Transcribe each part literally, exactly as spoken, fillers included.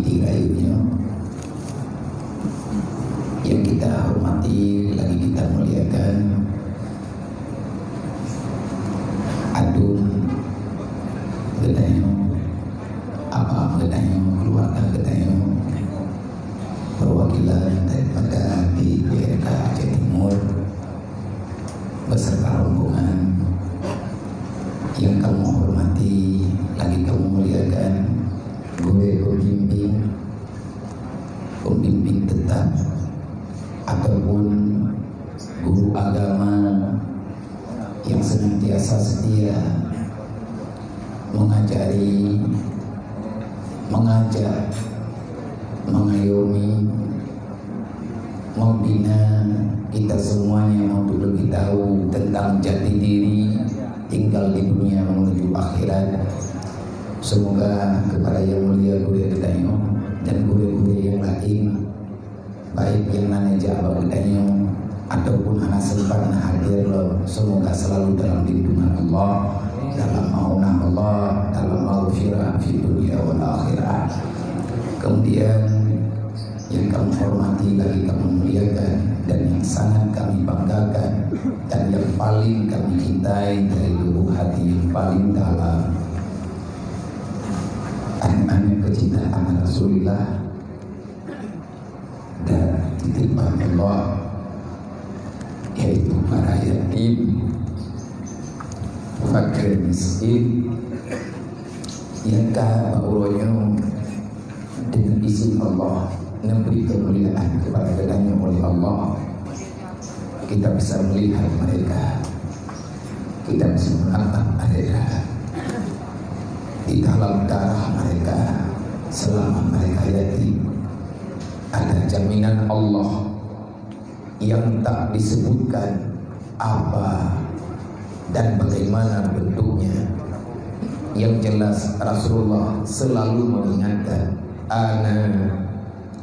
Di rayeuk nyoe, nyang kita hormati lagi kita muliakan, aduen geutanyoe, abang geutanyoe, keluarga geutanyoe, perwakilan daripada di P R K Aceh Timur, beserta rombongan yang kamoe hormati lagi kamoe muliakan, gurée pembimbing, pembimbing tetap ataupun guru agama yang senantiasa setia mengajari, mengajak, mengayomi, membina kita semuanya untuk lebih tahu tentang jati diri tinggal di dunia menuju akhirat. Semoga kepada Yang Mulia Gurée geutanyoe dan gurée-gurée yang lain, baik yang na neujak bak geutanyoe ataupun hana sempat na hadir lom, semoga selalu dalam lindungan Allah, dalam maunah Allah, dalam maghfirah fi dunia wal akhirah. Kemudian, yang kami hormati lagi kami muliakan dan yang sangat kami banggakan dan yang paling kami cintai dari lubuk hati yang paling dalam, anak-anak kecintaan Rasulullah dan titipan Allah, yaitu para yatim, fakir miskin, yang ka bak uroe nyoe dengan izin Allah neubri kemuliaan kepada geutanyoe oleh Allah. Kita bisa melihat mereka, kita bisa menatap mereka. Di dalam darah mereka, selama mereka yatim, ada jaminan Allah yang tak disebutkan apa dan bagaimana bentuknya. Yang jelas, Rasulullah selalu mengingatkan, "Ana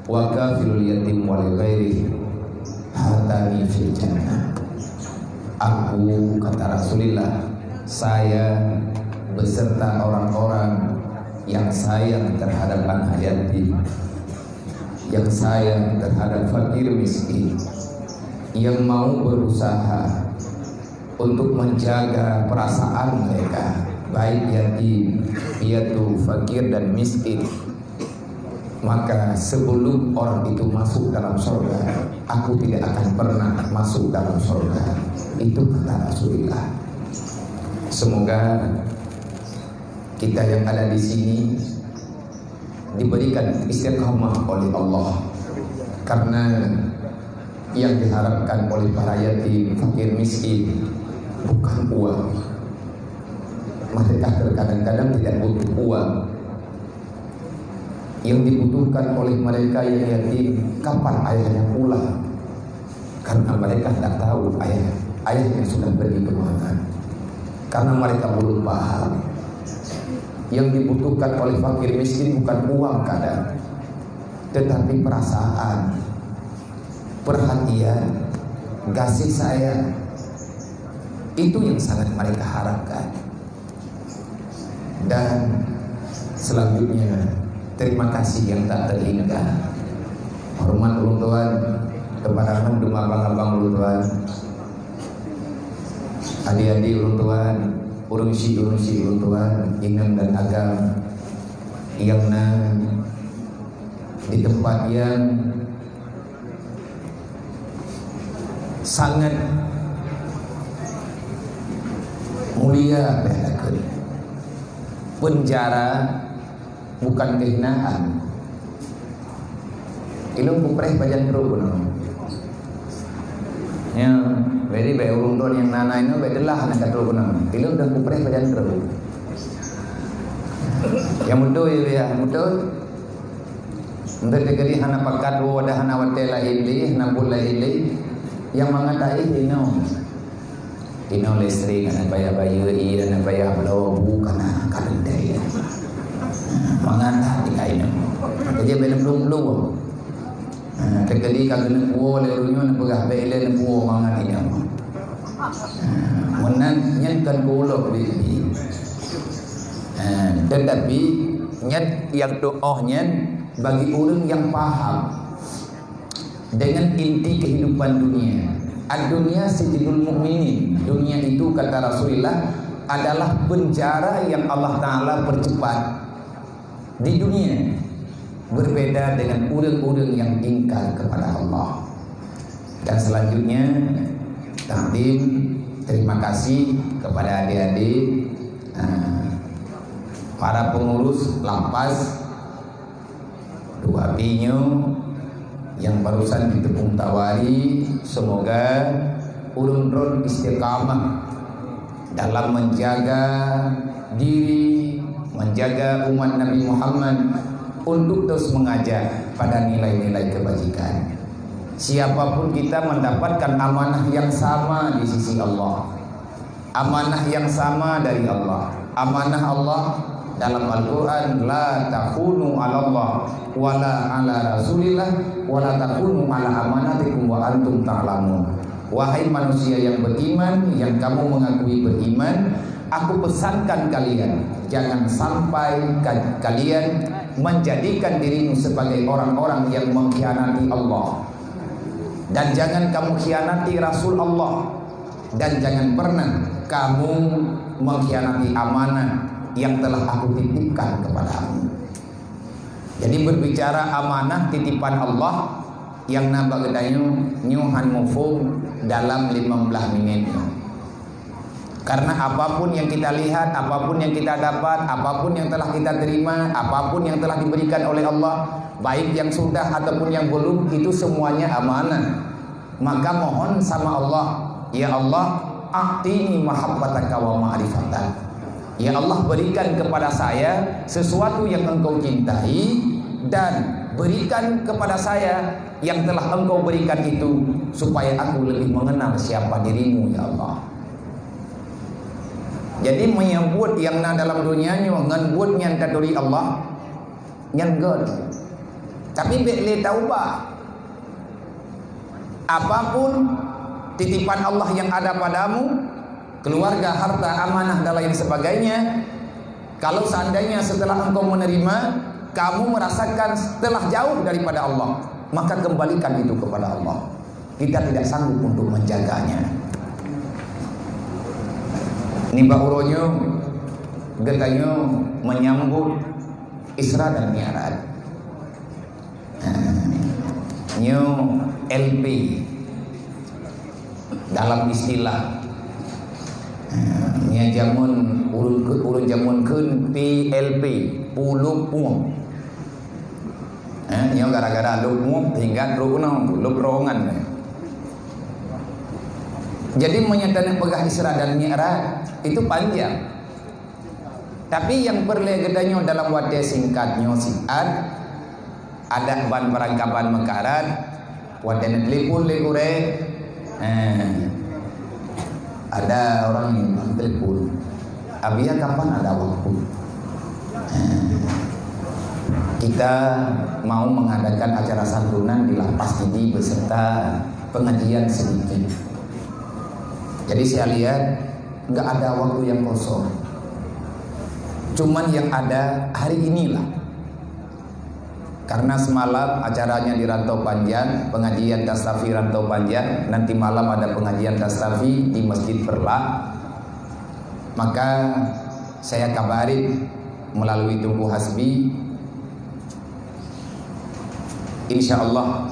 wa kafilul yatim wa li ghairihi hatani fil jannah." Aku, kata Rasulullah, saya beserta orang-orang yang sayang terhadap anak yatim, yang sayang terhadap fakir miskin, yang mau berusaha untuk menjaga perasaan mereka, baik yatim, piatu, fakir, dan miskin, maka sebelum orang itu masuk dalam surga, aku tidak akan pernah masuk dalam surga. Itu kata Rasulullah. Semoga kita yang ada di sini diberikan istiqamah oleh Allah. Karena yang diharapkan oleh para yatim, fakir miskin, bukan uang. Mereka terkadang-kadang tidak butuh uang. Yang dibutuhkan oleh mereka yang yatim, kapan ayahnya pulang? Karena mereka tidak tahu ayah, ayahnya sudah pergi ke mana. Karena mereka belum paham. Yang dibutuhkan oleh fakir miskin bukan uang kadang, tetapi perasaan, perhatian, kasih sayang. Itu yang sangat mereka harapkan. Dan selanjutnya, terima kasih yang tak terhingga. Hormat ulôn tuan kepada mandum abang-abang ulôn tuan, adik-adik ulôn tuan, ureueng syik-ureueng syik ulôn tuan, inong dan agam, yang na di tempat yang sangat mulia bèk takheun. Penjara bukan kehinaan. Ilôn kupreh pajan trok keunoe. Ya, jadi bèk ureueng droe nyang na-na inoe bèk teulah na ka trok keunoe. Ilôn dan kupreh pajan trok. Nyang beutôi ya, beutôi. Enteuk teukeudi hana pakat woe, dah hana watèe laén lé, hana buet laén lé, nyang mangat aé inoe. Inoe listrik hana payah bayeue, ie hana payah bloe, bu kana ka teuntèe. Mangat that tinggai inoe. Jadi bèk neuplueng-plueng. Ha, teukeudi ka geuneuk puwoe lé ureueng nyoe neupeugah bèk ilèe neupuwoe mangat inoe. Ha, meunan nyan kan gohlom biet-biet. Ha, tetapi nyan nyang tuoh nyan Bagi ureuëng nyang paham dengan inti kehidupan dunia. Ad-dunya sijnul mukminin. Dunia itu, kata Rasulullah, adalah penjara yang Allah Taala percepat di dunia. Berbeda dengan ureuëng-ureuëng yang ingkar kepada Allah. Dan selanjutnya, takdim, terima kasih kepada adik-adik, eh, para pengurus Lapas, dua binyoe yang barusan ditepung tawari, semoga ureuëng droen istiqamah dalam menjaga diri, menjaga umat Nabi Muhammad untuk terus mengajak pada nilai-nilai kebajikan. Siapapun kita mendapatkan amanah yang sama di sisi Allah. Amanah yang sama dari Allah. Amanah Allah dalam Al-Quran, "La takhunu 'alallah wala 'ala Rasulillah wala takhunu 'ala amanatikum wa antum ta'lamun." Wahai manusia yang beriman, yang kamu mengakui beriman, aku pesankan kalian, jangan sampai ka-, kalian menjadikan dirimu sebagai orang-orang yang mengkhianati Allah. Dan jangan kamu khianati Rasul Allah. Dan jangan pernah kamu mengkhianati amanah yang telah aku titipkan kepadamu. Jadi, berbicara amanah titipan Allah yang na bak geutanyoe, nyoe han muphom dalam lima belas minit nyoe. Karena apapun yang kita lihat, apapun yang kita dapat, apapun yang telah kita terima, apapun yang telah diberikan oleh Allah, baik yang sudah ataupun yang belum, itu semuanya amanah. Maka mohon sama Allah, "Ya Allah, a'tini mahabbataka wa ma'rifatak." Ya Allah, berikan kepada saya sesuatu yang Engkau cintai dan berikan kepada saya yang telah Engkau berikan itu supaya aku lebih mengenal siapa dirimu, ya Allah. Jadi, meunyoe buet nyang na dalam donya nyoe ngon buet nyang taturi Allah, nyan göt. Tapi bèk lé taubah. Apapun titipan Allah yang ada padamu, keluarga, harta, amanah, dan lain sebagainya, kalau seandainya setelah engkau menerima, kamu merasakan telah jauh daripada Allah, maka kembalikan itu kepada Allah. Kita tidak sanggup untuk menjaganya. Nibak uroe nyoe, geutanyoe menyambut Isra dan Mi'raj. Ha, nyoe L P dalam istilah. Ha, nyoe jameun ureueng keu-, ureueng jameun kheun P L P, puluh puang. Ha, nyoe gara-gara lôb mup hingga trok keunoe, lôb terowongan. Jadi, meunyoe taneuk peugah Isra dan Mi'raj, itu panjang. Tapi nyang peureulèe geutanyoe dalam watèe singkat nyoe siat, adak ban peurangkaban meukarat, watèe neutelepon lé gurèe, eh, ada orang yang telepon, "Abiya, kapan ada waktu?" Eh, kita mau mengadakan acara santunan di Lapas Idi beserta pengajian sedikit. Jadi saya lihat nggak ada waktu yang kosong. Cuman yang ada hari inilah. Karena semalam acaranya di Rantau Panjang, pengajian Tastafi Rantau Panjang, nanti malam ada pengajian Tastafi di Masjid Perlak. Maka saya kabarin melalui Teungku Hasbi, insya Allah,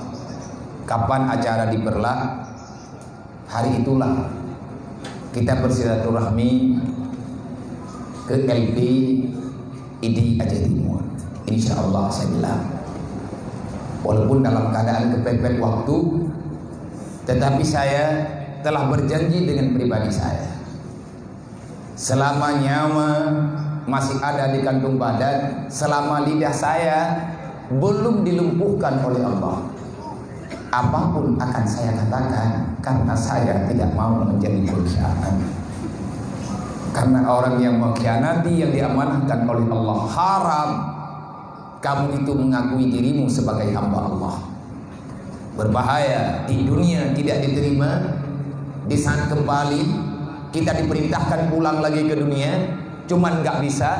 kapan acara di Perlak, hari itulah kita bersilaturahmi ke L P Idi Aceh Timur. Insya Allah, saya bilang. Walaupun dalam keadaan kepepet waktu, tetapi saya telah berjanji dengan pribadi saya. Selama nyawa masih ada di kantong badan, selama lidah saya belum dilumpuhkan oleh Allah, apapun akan saya katakan, karena saya tidak mau menjadi pengkhianat. Karena orang yang mengkhianati yang diamanahkan oleh Allah, haram kamu itu mengakui dirimu sebagai hamba Allah. Berbahaya, di dunia tidak diterima, di saat kembali kita diperintahkan pulang lagi ke dunia, cuman nggak bisa.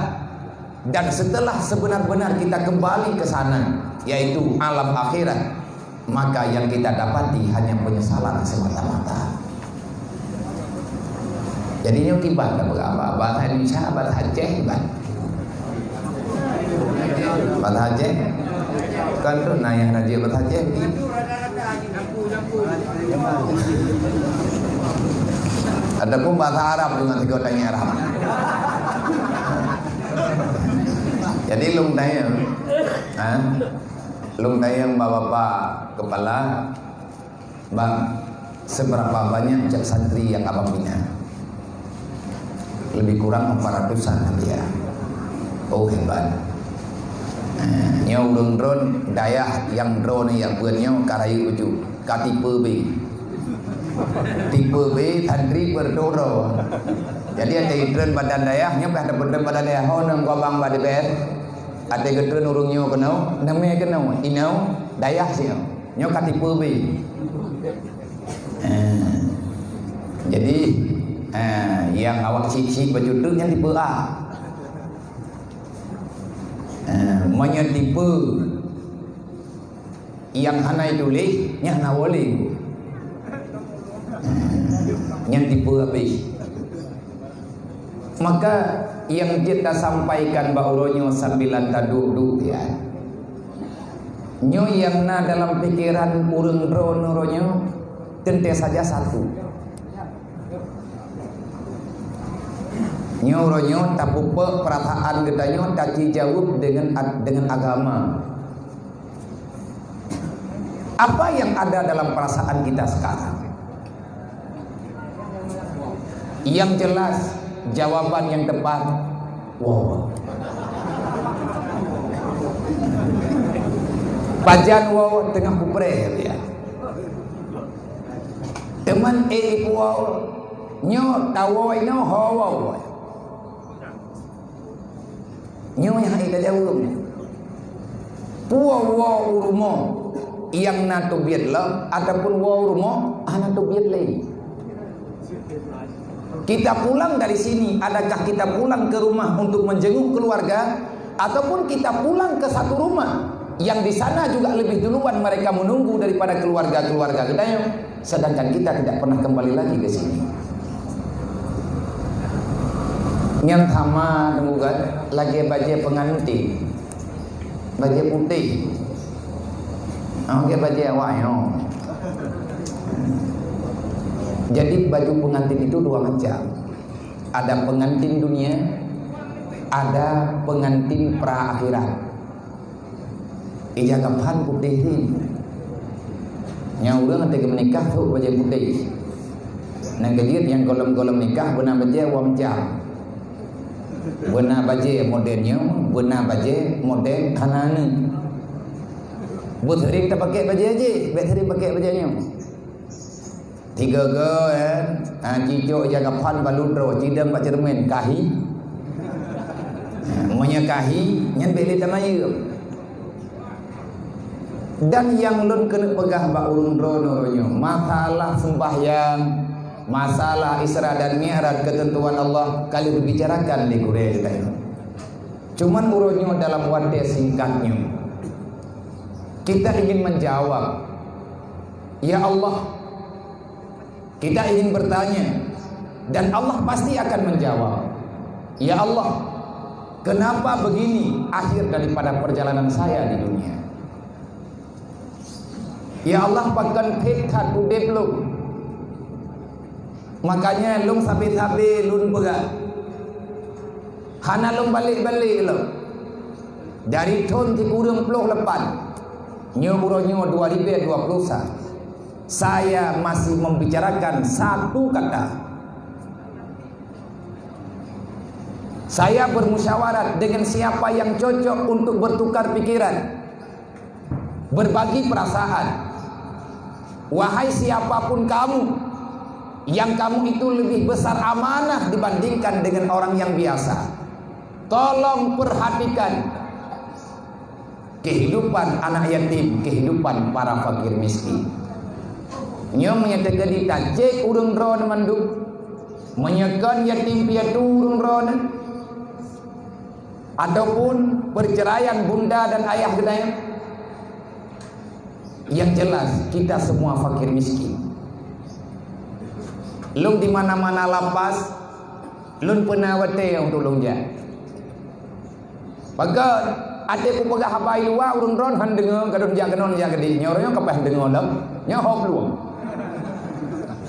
Dan setelah sebenar-benar kita kembali ke sana, yaitu alam akhirat, maka yang kita dapati hanya penyesalan semata-mata. Jadi nyoe kiban dah beurapa? Bahasa Indonesia, bahasa Aceh kiban? Bahasa Aceh? Kan tu nayah raja bahasa Aceh. Ataupun bahasa Arab dengan tiga tanya Arab. Jadi lôn tanya, ha? Lôn tanyong bak Bapak Kepala, "Bang, seberapa banyak cak santri yang abang bina?" "Lebih kurang empat ratusan, ya." "Oh, hebat." Eh, nyoe ureuëng droe dayah nyang droe nyoe, ya, buet nyoe ka rayeuk uju, ka tipe B. Tipe B santri beutôi droe. Jadi ada treun badan dayah, nyoe ka ada treun badan dayah. Ho nang gobang bak D P R. Ada geutreun ureuëng nyoe keunoe, namé keunoe, inoe, dayah siang. Nyoe ka tipe B. Eh, jadi, eh, nyang awak cit-cit baju treuk nyan tipe A. Eh, meunyoe tipe nyang hana tuléh, nyan hana boleh. Eh, nyan tipe habéh. Maka nyang jeuet tasampaikan bak uroe nyoe sambilan taduek-duek, ya. Nyoe nyang na dalam pikeran ureuëng droe uroe nyoe teuntée saja satu. Nyoe uroe nyoe tapeupeue peurasaan geutanyoe taci jaweueb deungon ag-, deungon agama. Apa yang ada dalam perasaan kita sekarang? Yang jelas, jawaban yang tepat, wow. Pajan wow teungoh kupreh, ya. Teuma, eh, ipu wow, nyoe tawoe nyoe ho wow. Nyoe nyang hana tajaweueb. Peue woe u rumoh nyang na teubiet lom, ataupun woe u rumoh hana teubiet lé? Kita pulang dari sini, adakah kita pulang ke rumah untuk menjenguk keluarga, ataupun kita pulang ke satu rumah yang di sana juga lebih duluan mereka menunggu daripada keluarga-keluarga geutanyoe? Sedangkan kita tidak pernah kembali lagi ke sini. Nyang sama deungon lagée bajée pengantin, bajée putéh, lagée bajée awak nyoe. Jadi baju pengantin itu dua macam. Ada pengantin dunia, ada pengantin pra akhirat. Ija kaphan putéh ri. Nyang ureuëng até geumeunikah trok bajée putéh. Nyang keujeuet nyang gohlom-gohlom nikah beuna bajée wam cam. Beuna bajée model nyoe, beuna bajée model hana nyoe. Beuseuring tapakée bajée jih, bék seuring pakée bajée nyoe. Tiga-ga, eh, ha, cicok jaga pan balu droe, cidang bak cermin, kahi. Ha, meunyoe kahi, nyan bék lé tamayeuem. Dan nyang lôn keuneuk peugah bak ureuëng droe nyoe, masalah sembahyang, masalah Isra dan Mi'raj, ketentuan Allah, ka lheueh dibicarakan lé gurée geutanyoe. Cuman uroe nyoe dalam watée singkat nyoe, kita ingin menjawab, "Ya Allah, kita ingin bertanya," dan Allah pasti akan menjawab, "Ya Allah, kenapa begini akhir daripada perjalanan saya di dunia? Ya Allah, pakon phét that udeb lôn? Makanya lôn sabe-sabe lôn beurah. Hana lôn balek-balek lom. Dari thon sikureueng ploh lapan, nyoe uroe nyoe dua ribu dua puluh satu, saya masih membicarakan satu kata. Saya bermusyawarah dengan siapa yang cocok untuk bertukar pikiran, berbagi perasaan. Wahai siapapun kamu, yang kamu itu lebih besar amanah dibandingkan dengan orang yang biasa. Tolong perhatikan kehidupan anak yatim, kehidupan para fakir miskin. Nyoe meunyoe teukeudi tacék ureuëng droe mandum, meunyoe kon yatim piatu ureuëng droe, ataupun perceraian bunda dan ayah geutanyoe, Yang jelas, kita semua fakir miskin. Lôn di mana-mana lapas, lôn peuna watèe untuk lôn jak. Pakon, até kupeugah haba i luwa, ureueng droen han deungoe, ka lôn jak keunoe jak keudéh. Nyoe ureueng nyoe ka paih deungoe lom. Nyoe ho plueng.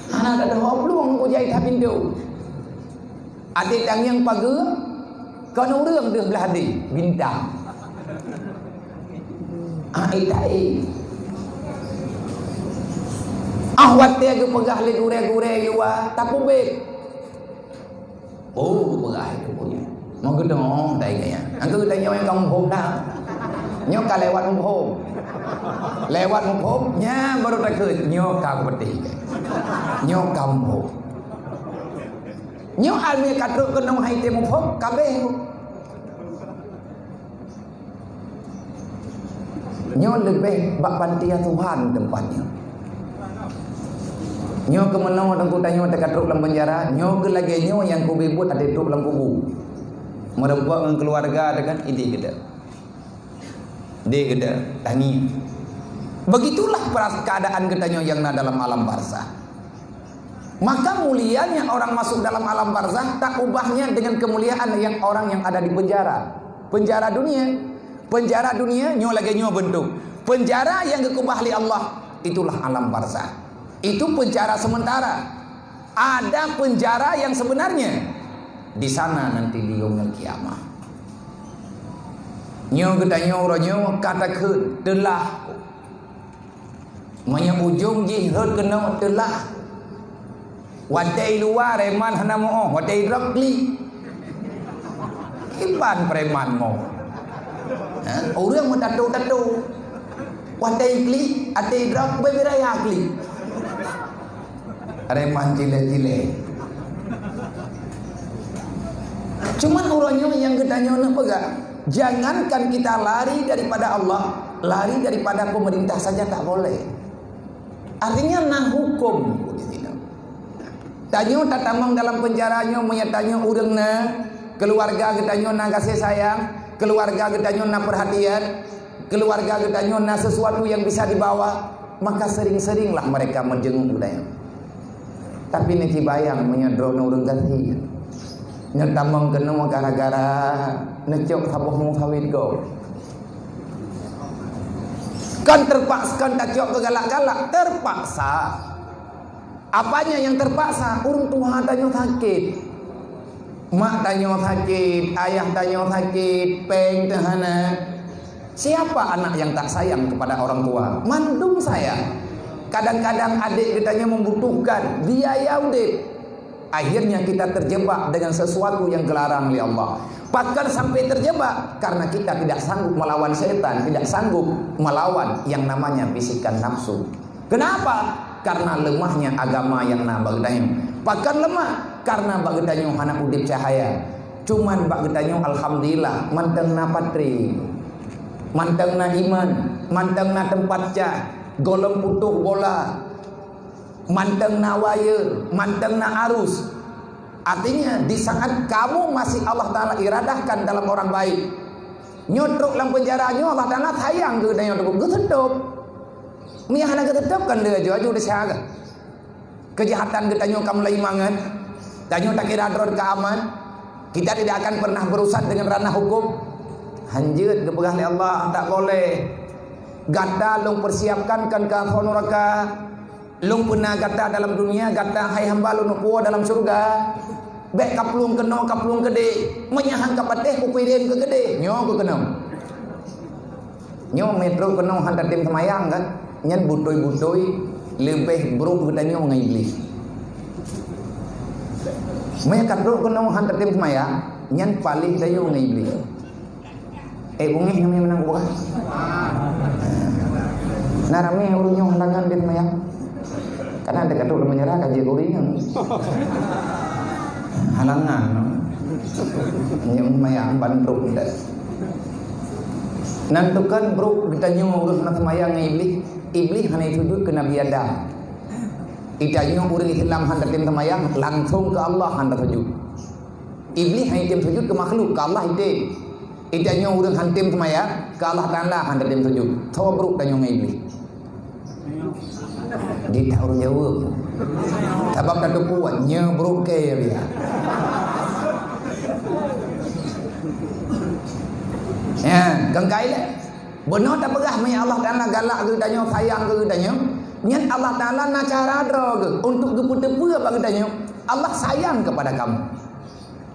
Hana ka ho plueng kujak that pintoe. Até tangieng pageue, kon ureueng deuh blah deh, bintang. Ah, eh, taék. Ah, watèe geupeugah lé gurèe-gurèe i luwa, tapeubeuet. Oh, geupeugah itu punya. Mau geudong dai gaya. Angka geutanyoe nyang ka muphom dah. Nyoe ka lewat muphom. Lewat muphom, nyan baru takheun. Nyoe ka peutih. Nyoe ka muphom. Nyoe almiah ka trok keunoe hai teuh muphom, ka abéh. Nyoe leubeh bak panti asuhan teumpat nyoe. Nyoe keu meunoe teungku tanyoe teuka trok lam penjara, nyoe keu lagèe nyoe nyang kubi buet até trok lam kubu. Meureumpok ngon keuluwarga teuh kan, idéh geuda. Deh geuda, tangieng. Begitulah peras-, keadaan geutanyoe nyang na dalam alam barzakh. Maka mulianya orang masuk dalam alam barzakh tak ubahnya dengan kemuliaan yang orang yang ada di penjara. Penjara dunia. Penjara dunia nyoe lagèe nyoe bentuk. Penjara yang geukeubah lé Allah, itulah alam barzakh. Itu penjara sementara. Ada penjara yang sebenarnya. Di sana nanti di yaumil qiyamah. Nyoe geutanyoe uroe nyoe ka takheun teulah. Meunyoe ujong jih rhot keunoe teulah. Watèe i luwa preman hana meu-óh, watèe i droe klik. Kiban preman mo. Ha? Ureueng meutato-tato. Watèe klik, até i droe beu raya klik. Preman cilek-cilek. Cuman uroe nyoe nyang geutanyoe neupeugah, jangankan kita lari daripada Allah, lari daripada pemerintah saja tak boleh. Artinya na hukum di sini. Tanyoe tatamong dalam penjara nyoe, meunyoe tanyoe ureueng na, keuluwarga geutanyoe na gaséh sayang, keuluwarga geutanyoe na peurhatian, keuluwarga geutanyoe na sesuatu yang bisa dibawa, maka sering-seringlah mereka menjenguk geutanyoe. Tapi neucibayang meunyoe droeneuh ureueng gasien, neutamong keunoe gara-gara neucok saboh mung sawét gob. Kan terpaksa, kan tacok keu galak-galak, terpaksa. Apanya yang terpaksa? Ureueng tuha tanyoe sakét. Mak tanyoe sakét, ayah tanyoe sakét, péng teuh hana. Siapa anak yang tak sayang kepada orang tua? Mandum sayang. Kadang-kadang adék geutanyoe membutuhkan biaya udép. Akhirnya kita terjebak dengan sesuatu yang geularang oleh Allah. Bahkan sampai terjebak karena kita tidak sanggup melawan setan, tidak sanggup melawan yang namanya bisikan nafsu. Kenapa? Karena lemahnya agama yang na bak geutanyoe. Pakon lemah? Karena bak geutanyoe hana udép cahaya. Cuman bak geutanyoe alhamdulillah mantong na patré. Mantong na iman, mantong na teumpat cah, gohlom putôh bola. Mantong na wayeu, mantong na arus. Artinya, di saat kamu masih Allah Ta'ala iradahkan dalam orang baik, nyoe trok lam penjara nyoe Allah Ta'ala sayang keu geutanyoe teungku, geuseutôb. Meunyo hana geuseutôb kan lé aju-aju desya geuh. Keujahatan geutanyoe ka mulai mangat, tanyoe takira droe ka aman. Kita tidak akan pernah berurusan dengan ranah hukum. Hanjeuet geupeugah lé Allah, tak boleh. Gata lôn persiapkan kan keu asoe nuraka. Lôn peuna gata dalam dunia, gata hai hamba lôn puwoe dalam syeuruga. Bèk kaplueng keunoe, kaplueng keudéh. Meunyo han kapatéh, kukirém keu keudéh. Nyoe keu keunoe. Nyoe meutrok keunoe han tatem seumayang kan? Nyan beutôi-beutôi leubeh brok geutanyoe ngon Iblih. Meunyo katrok keunoe han tatem seumayang, nyan paléh tanyoe ngon Iblih. Eh, bungéh nami menang bukan? Nah, ramé ureueng nyoe halangan dia mayang. Karena dia kata ureueng menyerah kan dia goreng. Halangan, no? Nyoe mayang ban trok dah. Nan tu kan brok geutanyoe ureueng hana seumayang ngon Iblih. Iblih hana sujud keu Nabi Adam. Geutanyoe ureueng Islam hana tem seumayang, langsung keu Allah hana sujud. Iblih hana tem sujud keu makhluk, keu Allah item. Geutanyoe ureueng han tem seumayang, keu Allah Taala han tem sujud. Tho brok tanyoe ngon Iblih. Di tak ureueng jaweueb. Sabab ka teupeue, nyoe brok kèe ya biasa. Ya, keukai lé. Beuna tapeugah meunan Allah Taala galak keu geutanyoe, sayang keu geutanyoe. Nyan Allah Taala na cara droe geuh untuk geupeuteupeue bak geutanyoe Allah sayang kepada kamu.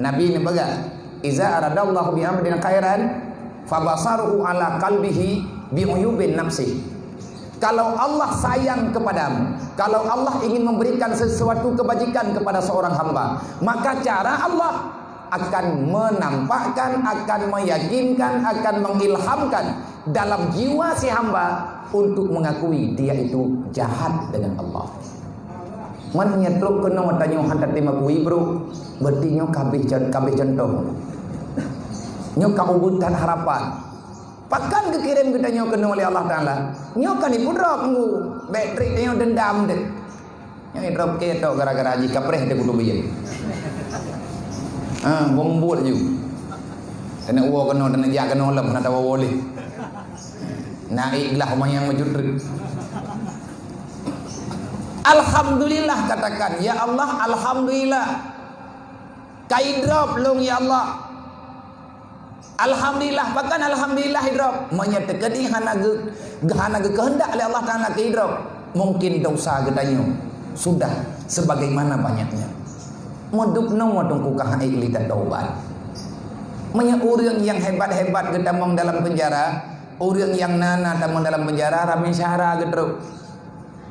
Nabi neupeugah, "Iza aradallahu bi 'abdin khairan, fabasaruhu 'ala qalbihi bi 'uyubin nafsih." Kalau Allah sayang kepadamu, kalau Allah ingin memberikan sesuatu kebajikan kepada seorang hamba, maka cara Allah akan menampakkan, akan meyakinkan, akan mengilhamkan dalam jiwa si hamba untuk mengakui dia itu jahat dengan Allah. Man nyan trok keunoe tanyoe han tatem akui, bro. Berarti nyoe ka habéh con-, ka habéh contoh. Nyoe ka ubeutan harapan. Pakon geukirém geutanyoe keunoe lé Allah Taala? Nyoe ka neupudrop ngu. Bèk trép tanyoe dendam deh. Nyoe drop kèe tok gara-gara jih kapreh teuh kutu biyeu. Ha, bombot ju. Keuneuk woe keunoe, keuneuk jak keunoe lom, hana tawoe-woe lé. Naik glah manyang meucutreuk. Alhamdulillah katakan, "Ya Allah, alhamdulillah. Ka idrop lôn ya Allah." Alhamdulillah, pakon alhamdulillah idrop? Meunyoe teukeudi hana geu-, hana geukeuheundak lé Allah Taala keu idrop, mungkin dosa geutanyoe sudah sebagaimana banyaknya. Meudup noe teungku ka han ék lé tataubat. Meunyoe ureueng nyang hebat-hebat geutamong dalam penjara, ureueng nyang na-na tamong dalam penjara, ramé syedara geutrok.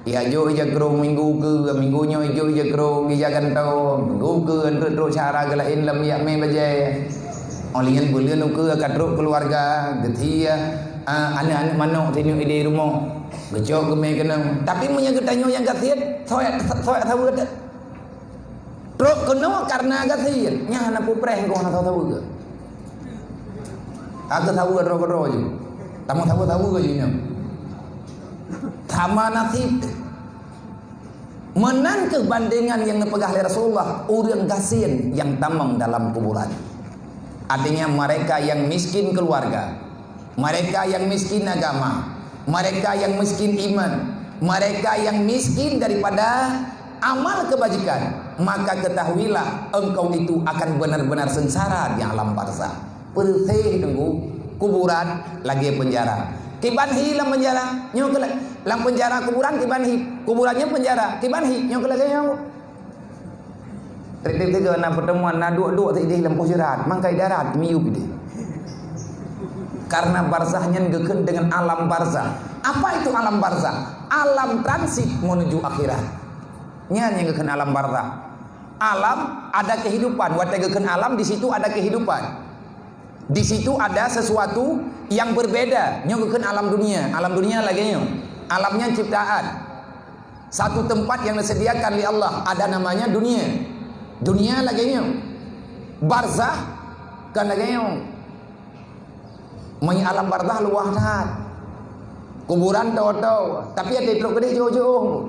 Ijak jok ija krong minggu keu, minggu nyoe ijak ija krong, ija gantoe, minggu keu, trok-trok syedara geulaén lam yak mé bajèe. Óh lheueh nyan buleuen ukeue ka trok keuluwarga, geuthie, ah, aneuk-aneuk manok sinyoe idéh rumoh. Geucok geumé keunong. Tapi meunyoe geutanyoe nyang gasien, soe, soe saweue teuh. Trok keunoe kareuna gasien, nyan hana peupreh goh hana saweue. Ka geusaweue droe keudroe jih. Tamong saweue-saweue jih nyan. Sama nasib. Meunan keuh bandengan nyang neupeugah lé Rasulullah, ureueng gasien nyang tamong dalam kuburan. Artinya, mereka yang miskin keluarga, mereka yang miskin agama, mereka yang miskin iman, mereka yang miskin daripada amal kebajikan, maka ketahuilah engkau itu akan benar-benar sengsara di alam barzah. Peureuséh teungku, kuburan lagèe peunjara. Kiban hi lam peunjara, nyoe keuh la-, lam peunjara kuburan kiban hi, kuburan nyoe peunjara, kiban hi, nyoe keuh lagèe nyoe. Trép-trép sigoe na pertemuan, na duek-duek sideh lam poh seurat, mangkai darat miyup ideh. Karena barzah nyan geukheun dengan alam barzah. Apa itu alam barzah? Alam transit menuju akhirat. Nyan nyang geukheun alam barzah. Alam ada kehidupan, watèe geukheun alam di situ ada kehidupan. Di situ ada sesuatu yang berbeda. Nyoe geukheun alam dunia. Alam dunia lagèe nyoe. Alam nyan ciptaan. Satu tempat yang disediakan oleh Allah, ada namanya dunia. Dunia lagèe nyoe. Barzah kan lagèe nyoe. Meunyoe alam barzah luwah that. Kuburan toe-toe, tapi até trok keudeh jiôh-jiôh.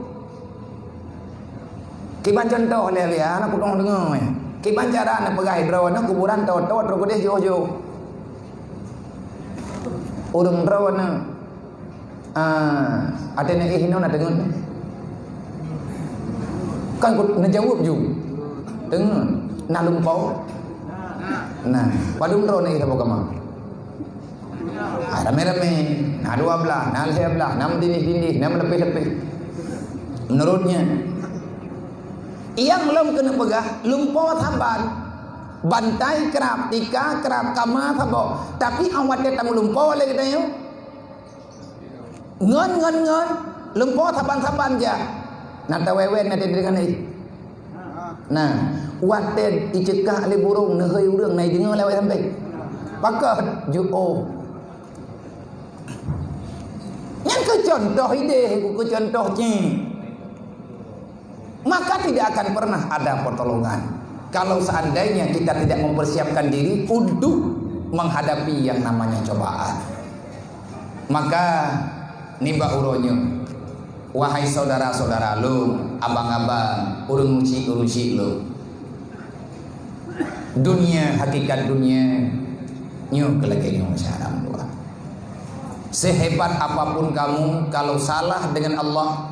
Kiban cuntoh lé, lé, hana kutong deungö, eh. Kiban cara neupeugah droeneuh kuburan toe-toe trok keudeh jiôh-jiôh. Ureueng droeneuh, ah, até neuéh inoe na deungon. Kan ku neujaweueb ju. Deungon, na lumpoe. Nah, padum droeneuh éh saboh kama. Ah, ramé-ramé, na dua blaih, na lhèe blaih, na meudindih-dindih, na meuleupéh-leupéh. Meunurot nyan, nyang lom keuneuk peugah, lumpoe saban, bantai krab, tika krab, kama saboh. Tapi awai watèe tameulumpoe lé geutanyoe, ngon, ngon, ngon, lumpoe saban-saban jak. Na tawéwen na teudeungon. Nah, watèe iceukak lé burông neuhôi ureueng na ideungoe lewat sampai. Pakon? Ju oh. Nyan keuh cuntoh ideh, keuh cuntoh cit. Maka tidak akan pernah ada pertolongan kalau seandainya kita tidak mempersiapkan diri untuk menghadapi yang namanya cobaan. Maka nibak uroe nyoe, wahai syedara-syedara lôn, abang-abang, ureueng ucit-ureueng ucit lôn, dunia, hakikat dunia nyoe keuh lagèe nyoe, syedara meutuah. Sehebat apapun kamu, kalau salah dengan Allah,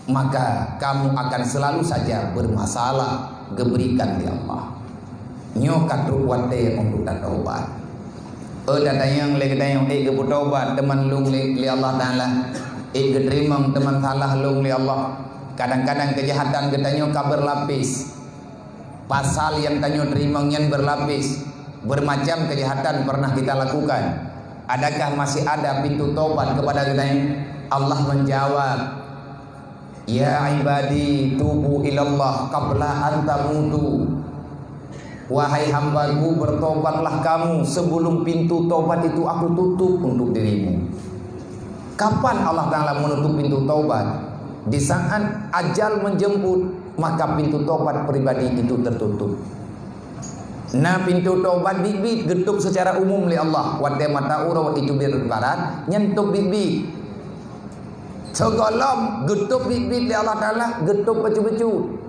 maka kamu akan selalu saja bermasalah geuberikan lé Allah. Nyoe ka trok watée untuk tataubat. Eh, tatanyong lé geutanyoe, eh, geupeutaubat teuma lôn lé, lé Allah Taala. Eh, geuteurimong teuma salah lôn lé Allah. Kadang-kadang keujahatan geutanyoe ka beurlapis. Pasal nyang tanyoe teurimong nyan beurlapis, beurmacam keujahatan pernah kita lakukan. Adakah masih ada pintu tobat kepada geutanyoe? Allah menjawab, "Ya ibadi, tubu ilallah qabla an tamutu." Wahai hamba-Ku, bertobatlah kamu sebelum pintu tobat itu Aku tutup untuk dirimu. Kapan Allah Taala menutup pintu tobat? Di saat ajal menjemput, maka pintu tobat pribadi itu tertutup. Na pintu tobat biet-biet geutôb secara umum lé Allah, watée mata uroe jiteubiet barat, nyan tôb biet-biet. Sigohlom geutôb biet-biet lé Allah Taala, geutôb bacut-bacut.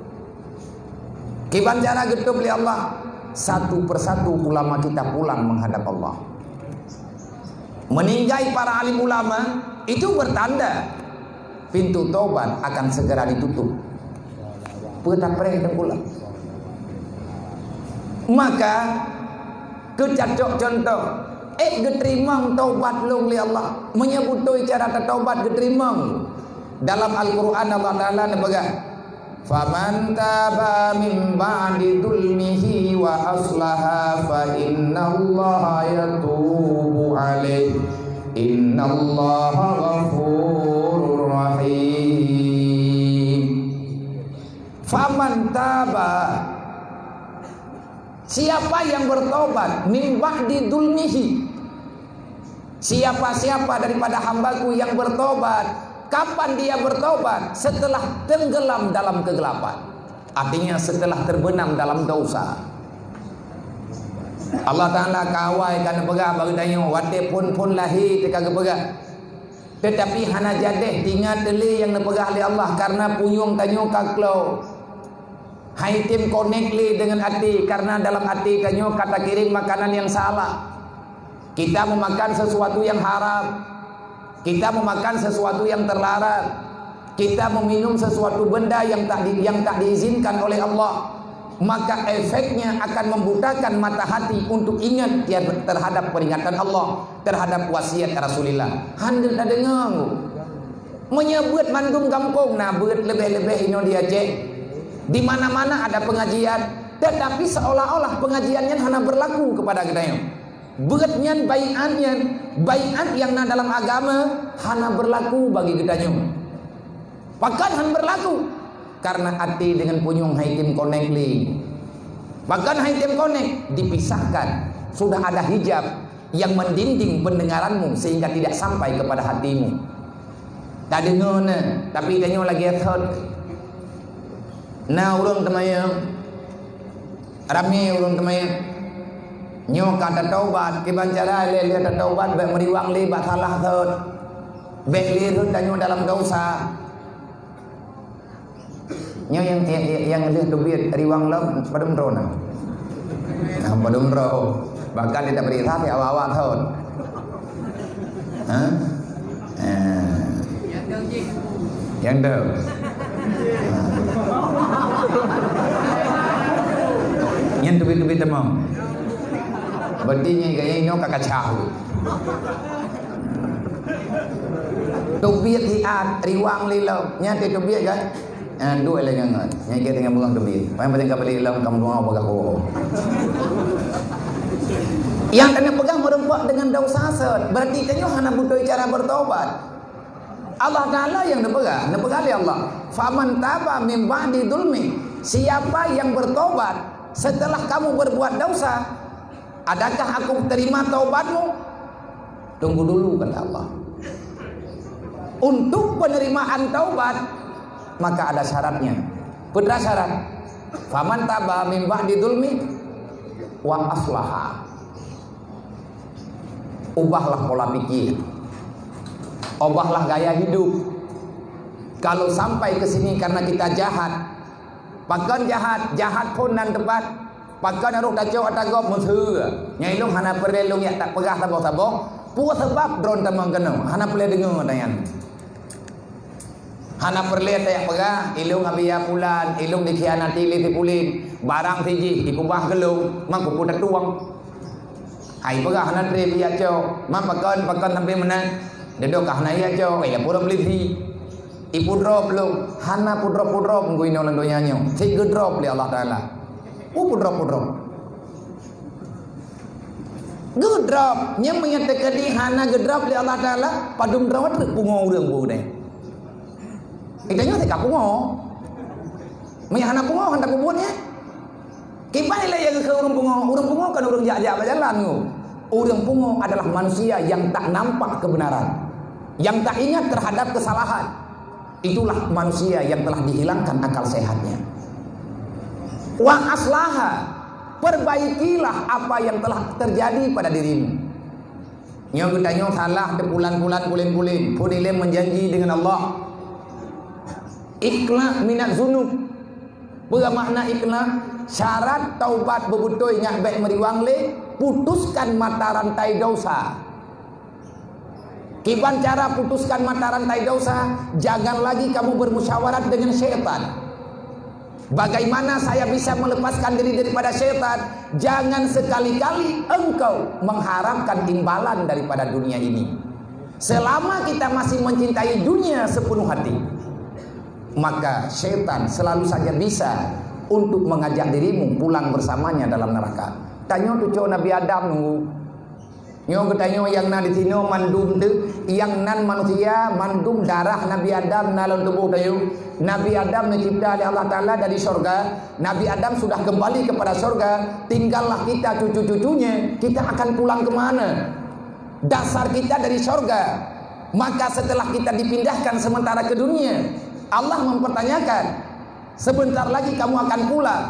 Kiban cara geutôb lé Allah, satu persatu ulama kita pulang menghadap Allah. Meninggai para alim ulama, itu bertanda pintu tobat akan segera ditutup. Peue tapreh teupeue? Maka, keu cacok contoh, eh, geuteurimong tobat lôn lé Allah. Meunyoe beutôi cara tataubat geuteurimong. Dalam Al-Qur'an Allah Taala neupeugah, "Faman taba min ba'di zulmihi wa aslaha fa innallaha yatubu alaih. Innallaha ghafurur rahim." Faman taba, siapa yang bertobat, min ba'di zulmihi, siapa-siapa daripada hamba-Ku yang bertobat, kapan dia bertobat? Setelah tenggelam dalam kegelapan. Artinya setelah terbenam dalam dosa. Allah Taala ka awai ka neupeugah bak geutanyoe, watée phon-phon lahé teuka geupeugah. Teutapi hana jadeh teuingat lé nyang neupeugah lé Allah, kareuna punyueng tanyoe ka klok. Hai tem konek lé deungon até, kareuna dalam até tanyoe ka takirém makanan nyang salah. Kita memakan sesuatu yang haram. Kita memakan sesuatu yang terlarang. Kita meminum sesuatu benda yang tak di-, yang tak diizinkan oleh Allah. Maka efeknya akan membutakan mata hati untuk ingat terhadap peringatan Allah, terhadap wasiat Rasulullah. Hana tadeungoe. Meunyoe beuet mandum gampông na beuet, leubeh-leubeh inoe di Aceh. Di mana-mana ada pengajian, tetapi seolah-olah pengajian nyan hana berlaku kepada geutanyoe. Beuet nyan, baiat nyan, baiat nyang na dalam agama hana berlaku bagi geutanyoe. Pakon hana berlaku? Karena até deungon punyueng hai tem konek lé. Pakon hai tem konek? Dipisahkan. Sudah ada hijab yang mendinding pendengaranmu sehingga tidak sampai kepada hatimu. Tadeungoe na, tapi tanyoe lagée thot. Na ureuëng teumanyong, ramé ureuëng teumanyong. Nyoe ka tataubat, kiban cara lé-lé tataubat, bék meuriwang lé bak salah thot. Bék lé thot tanyoe dalam dosa. Nyoe nyang, nyang, nyang lheueh teubiet riwang lom padum droe na? Nah, padum droe. Bahkan di tapeuriksa di awak-awak thon. Ha? Ha. Nyang tu. Nyan teubiet-teubiet teuma. Berarti nyan gaya nyoe ka kacau. Teubiet hiat, riwang lé lom. Nyan teubiet kan? Ah, duek lé ngon. Nyan kira tinggai peugah teubiet. Paling penting ka balik lom, kamu doa peugah oh. Nyang keuneuk peugah meureumpok deungon dosa sot. Berarti tanyoe hana beutôi cara bertobat. Allah Taala nyang neupeugah, neupeugah lé Allah, "Faman taba min ba'di zulmi." Siapa yang bertobat setelah kamu berbuat dosa, adakah Aku terima taubatmu? Tunggu dulu, kata Allah. Untuk penerimaan taubat, maka ada syaratnya. Peue syarat? "Faman taba min ba'di zulmi wa aslaha." Ubahlah pola pikir. Ubahlah gaya hidup. Kalau sampai ke sini karena kita jahat, pakon jahat, jahat phon nan teumpat. Pakon harôh tacok ata gob meuseu. Nyang ilong hana peureulée lôn yak tapeugah saboh-saboh. Peue sabab droe tamong keunoe? Hana peureulée deungoe tanyan. Hana peureulée tajak peugah, "Ilông abiya pulan, ilông dikhianati lé si pulan, barang sijih dikeubah keu lông, mangko ku tatueng." Hai peugah hana treb ijak cok, ma pakon, pakon sampai meunan. Dudoe ka hana ijak cok, ilapor polisi. Ipeudrop lông, hana peudrop-peudrop geuh inoe lam donya nyoe. Cit geudrop lé Allah Taala. Peudrop-peudrop. Geudrop, nyan meunyo teukeudi hana geudrop lé Allah Taala, padum droe treuk pungo ureuëng bunoe. Kita nyoe teuka pungo. Meunyo hana pungo, hana kubuet nyan. Kiban ilée ya keu ureuëng pungo? Ureuëng pungo kan ureuëng jak-jak bak jalan nyoe. Ureuëng pungo adalah manusia yang tak nampak kebenaran, yang tak ingat terhadap kesalahan. Itulah manusia yang telah dihilangkan akal sehatnya. Wa aslaha, perbaikilah apa yang telah terjadi pada dirimu. Nyoe geutanyoe salah teupulan-pulan pulen-pulen, phon ilée meujanji deungon Allah. Ikhla' minaz zunub. Peue makna ikhla'? Syarat taubat beubeutôi nyak bék meuriwang lé, putuskan mata rantai dosa. Kiban cara putuskan mata rantai dosa? Jangan lagi kamu bermusyawarat dengan syaitan. Bagaimana saya bisa melepaskan diri daripada syaitan? Jangan sekali-kali engkau mengharapkan imbalan daripada dunia ini. Selama kita masih mencintai dunia sepenuh hati, maka syaitan selalu saja bisa untuk mengajak dirimu pulang bersamanya dalam neraka. Tanyoe tuco Nabi Adam nunggu. Nyoe geutanyoe nyang na di sinoe mandum teuh, nyang nan manusia, mandum darah Nabi Adam na lam tuboh tanyoe. Nabi Adam neucipta lé Allah Taala dari syurga. Nabi Adam sudah kembali kepada syurga, tinggallah kita cucu-cucunya, kita akan pulang ke mana? Dasar kita dari syurga. Maka setelah kita dipindahkan sementara ke dunia, Allah mempertanyakan, "Sebentar lagi kamu akan pulang.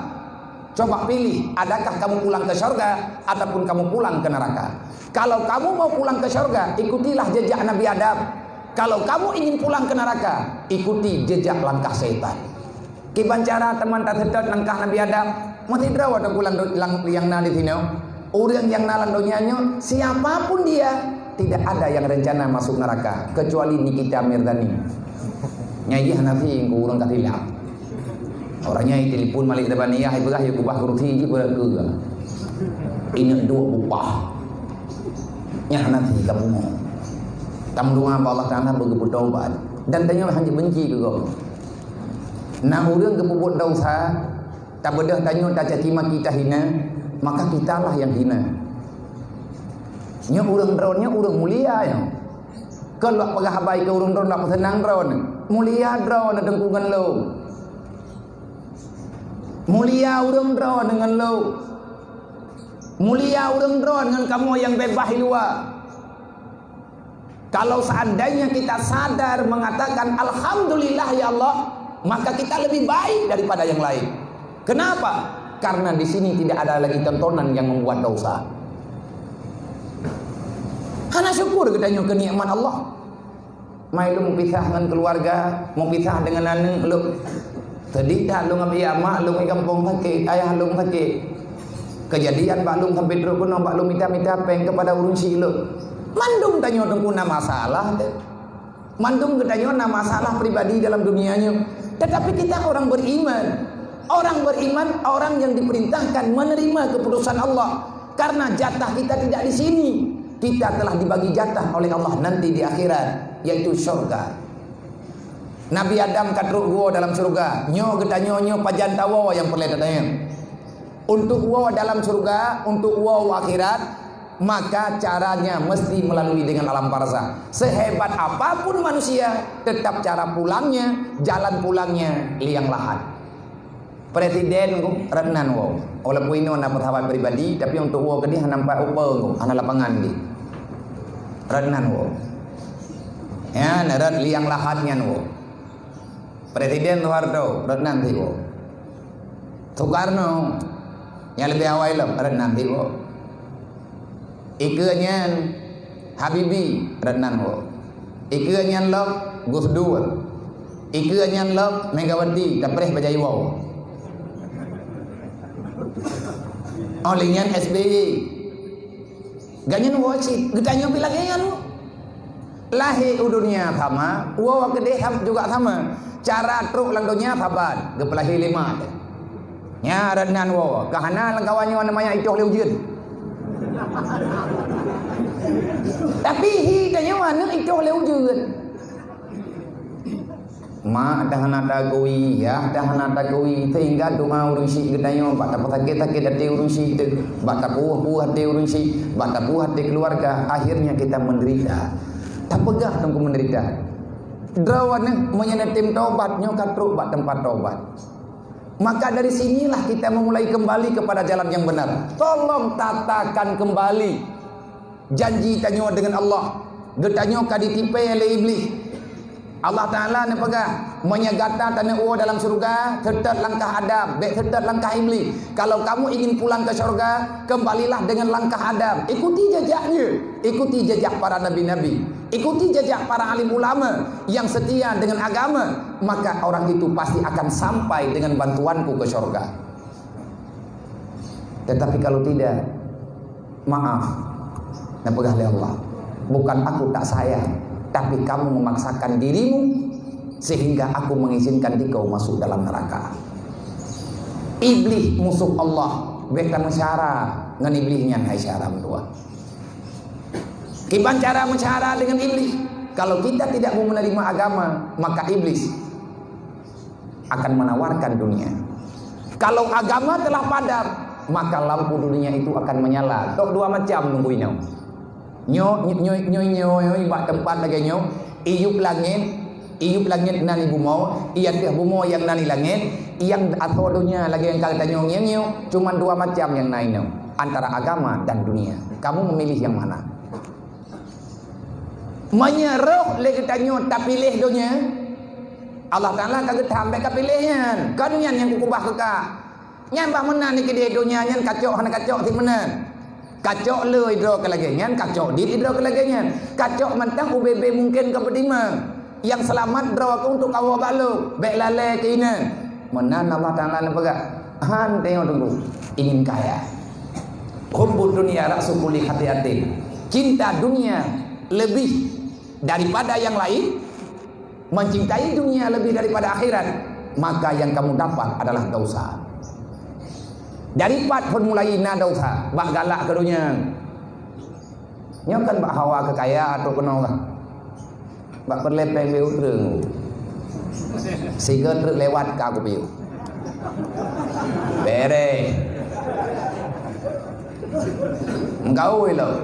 Coba pilih, adakah kamu pulang ke syurga ataupun kamu pulang ke neraka? Kalau kamu mau pulang ke syurga, ikutilah jejak Nabi Adam. Kalau kamu ingin pulang ke neraka, ikuti jejak langkah syaitan." Kiban cara teuma taseutôt langkah Nabi Adam? Meusidroe teungku lam do-, lam, nyang na di sinoe. Ureuëng nyang na lam donya nyoe, siapa pun dia, tidak ada yang rencana masuk neraka, kecuali Nikita Mirzani. Nyan jih hana si ureuëng ka silap. Orang nyan telepon Malik Zabaniyah, ipeugah ya kubah kursi jih beureukat. Ingat duek bupah. Nyan hana si ka bunoe. Tameudoa bak Allah Taala beugeupeutobat. Dan tanyoe hana benci keu gob. Na ureuëng geupeubuet desya, tabeudôh tanyoe tacaci maki tahina, maka kitalah nyang hina. Nyoe ureuëng droeneuh nyoe ureuëng mulia nyoe. Kon lôn peugah haba keu ureuëng droeneuh lôn peuseunang droeneuh. Mulia droeneuh teungku ngon lôn. Mulia ureuëng droeneuh ngon lôn. Mulia ureuëng droeneuh ngon kamoe nyang beubaih luwa. Kalau seandainya kita sadar mengatakan, "Alhamdulillah ya Allah," maka kita lebih baik daripada yang lain. Kenapa? Karena di sini tidak ada lagi tontonan yang membuat dosa. Hana syukur geutanyoe keu nikmat Allah. Mai lôn meupisah ngon keluarga, meupisah dengan aneuk lôn. Sedih that lôn ngon ayah mak lôn di gampông sakét, ayah lôn sakét. Kejadian bak lôn sampai trok keunoe bak lôn mita-mita péng kepada ureuëng syik lôn. Mandum tanyoe teungku na masalah teuh. Mandum geutanyoe na masalah pribadi dalam dunia nyoe. Tetapi kita orang beriman. Orang beriman, orang yang diperintahkan menerima keputusan Allah. Karena jatah kita tidak di sini. Kita telah dibagi jatah oleh Allah nanti di akhirat, yaitu syurga. Nabi Adam ka trok woe dalam syurga. Nyoe geutanyoe nyoe pajan tawoe nyang peureulée tatanyong. Untuk woe dalam syurga, untuk woe u akhirat, maka caranya mesti melalui dengan alam barzakh. Sehebat apapun manusia, tetap cara pulangnya, jalan pulangnya liang lahat. Presiden ku rot nan woe. Walaupun inoe na pesawat pribadi, tapi untuk woe keudeh hana nampak upa ku, hana lapangan di. Rot nan woe. Ya, na rot liang lahat nyan woe. Presiden Soeharto, rot nan siwoe. Soekarno, nyang leubeh awai lom, rot nan siwoe. Ikeue nyan Habibie, rot nan woe. Ikeue nyan lom Gus Dur. Ikeue nyan lom Megawati, tapreh bajai woe. Óh lheueh nyan S B Y. Gobnyan woe cit, geutanyoe pih lagée nyan woe. Lahé u dunia sama, woe keudeh sam-, juga sama. Cara trok lam dunia saban, geupeulahé lé mak. Nyan rot nan woe, ka hana lam kawan nyoe namanya itoh lé ujeuen. Tapi hi tanyoe aneuk itoh lé ujeuen. Mak dah hana tagui, yah dah hana tagui, sehingga doa ureuëng syik geutanyoe bak tapeusakét-sakét até ureuëng syik teuh, bak tapuih-puih até ureuëng syik, bak tapuih até keluarga, akhirnya kita menderita. Tapeugah teungku menderita. Droe nyoe meunyoe na tem taubat, nyoe ka trok bak teumpat taubat. Maka dari sinilah kita memulai kembali kepada jalan yang benar. Tolong tatakan kembali janji tanyoe dengan Allah. Geutanyoe ka ditipée lé Iblih. Allah Taala neupeugah, "Meunyoe gata taneuk woe dalam syeuruga, seutôt langkah Adam, bék seutôt langkah Iblih. Kalau kamu ingin pulang ke syurga, kembalilah dengan langkah Adam. Ikuti jejaknya, ikuti jejak para nabi-nabi, ikuti jejak para alim ulama yang setia dengan agama, maka orang itu pasti akan sampai dengan bantuanku ke syurga." Tetapi kalau tidak, maaf, neupeugah lé Allah, "Bukan aku tak sayang, tapi kamu memaksakan dirimu sehingga aku mengizinkan dikau masuk dalam neraka." Iblih musuh Allah, bék tameusyara ngon Iblih nyan, hai syara meutuah. Kiban cara meusyara dengan Iblih? Kalau kita tidak mau menerima agama, maka Iblis akan menawarkan dunia. Kalau agama telah padam, maka lampu dunia itu akan menyala. Tok dua macam nunggu inong. Nyoe, nyoe, nyoe, nyoe, nyoe, bak teumpat lagée nyoe, iyup langét, iyup langét nan i bumoe, i ateueh bumoe nyang nan i langét, nyang asoe donya lagée nyang ka geutanyoe ngieng nyoe, cuman dua macam nyang na inoe, antara agama dan dunia. Kamu memilih yang mana? Meunyoe roh lé geutanyoe tapiléh donya, Allah Taala ka geutham bék kapiléh nyan. Kon nyan nyang kukeubah keu ka. Nyan bah meunan nikeudeh donya nyan kacok hana kacok sit meunan. Kacok le idroe keu lagée nyan, kacok dit idroe keu lagée nyan. Kacok mantong ubé-bé mungken keu peutimang. Nyang seulamat droe keu untuk kawoe bak lôn, bék lalée keu inan. Meunan Allah Taala neupeugah, han tanyoe teungku ingin kaya. Hubbud dunya ra'su kulli khati'atin. Cinta dunia lebih daripada yang lain, mencintai dunia lebih daripada akhirat, maka yang kamu dapat adalah dosa. Dari pat phon mulai na dosa, bak galak keu donya. Nyoe kan bak hawa keu kaya atau keunoe kan. Bak peureulée péng lé ureuëng. Sigoe treuk lewat ka kupiôh. Bereh. Meugaui lom.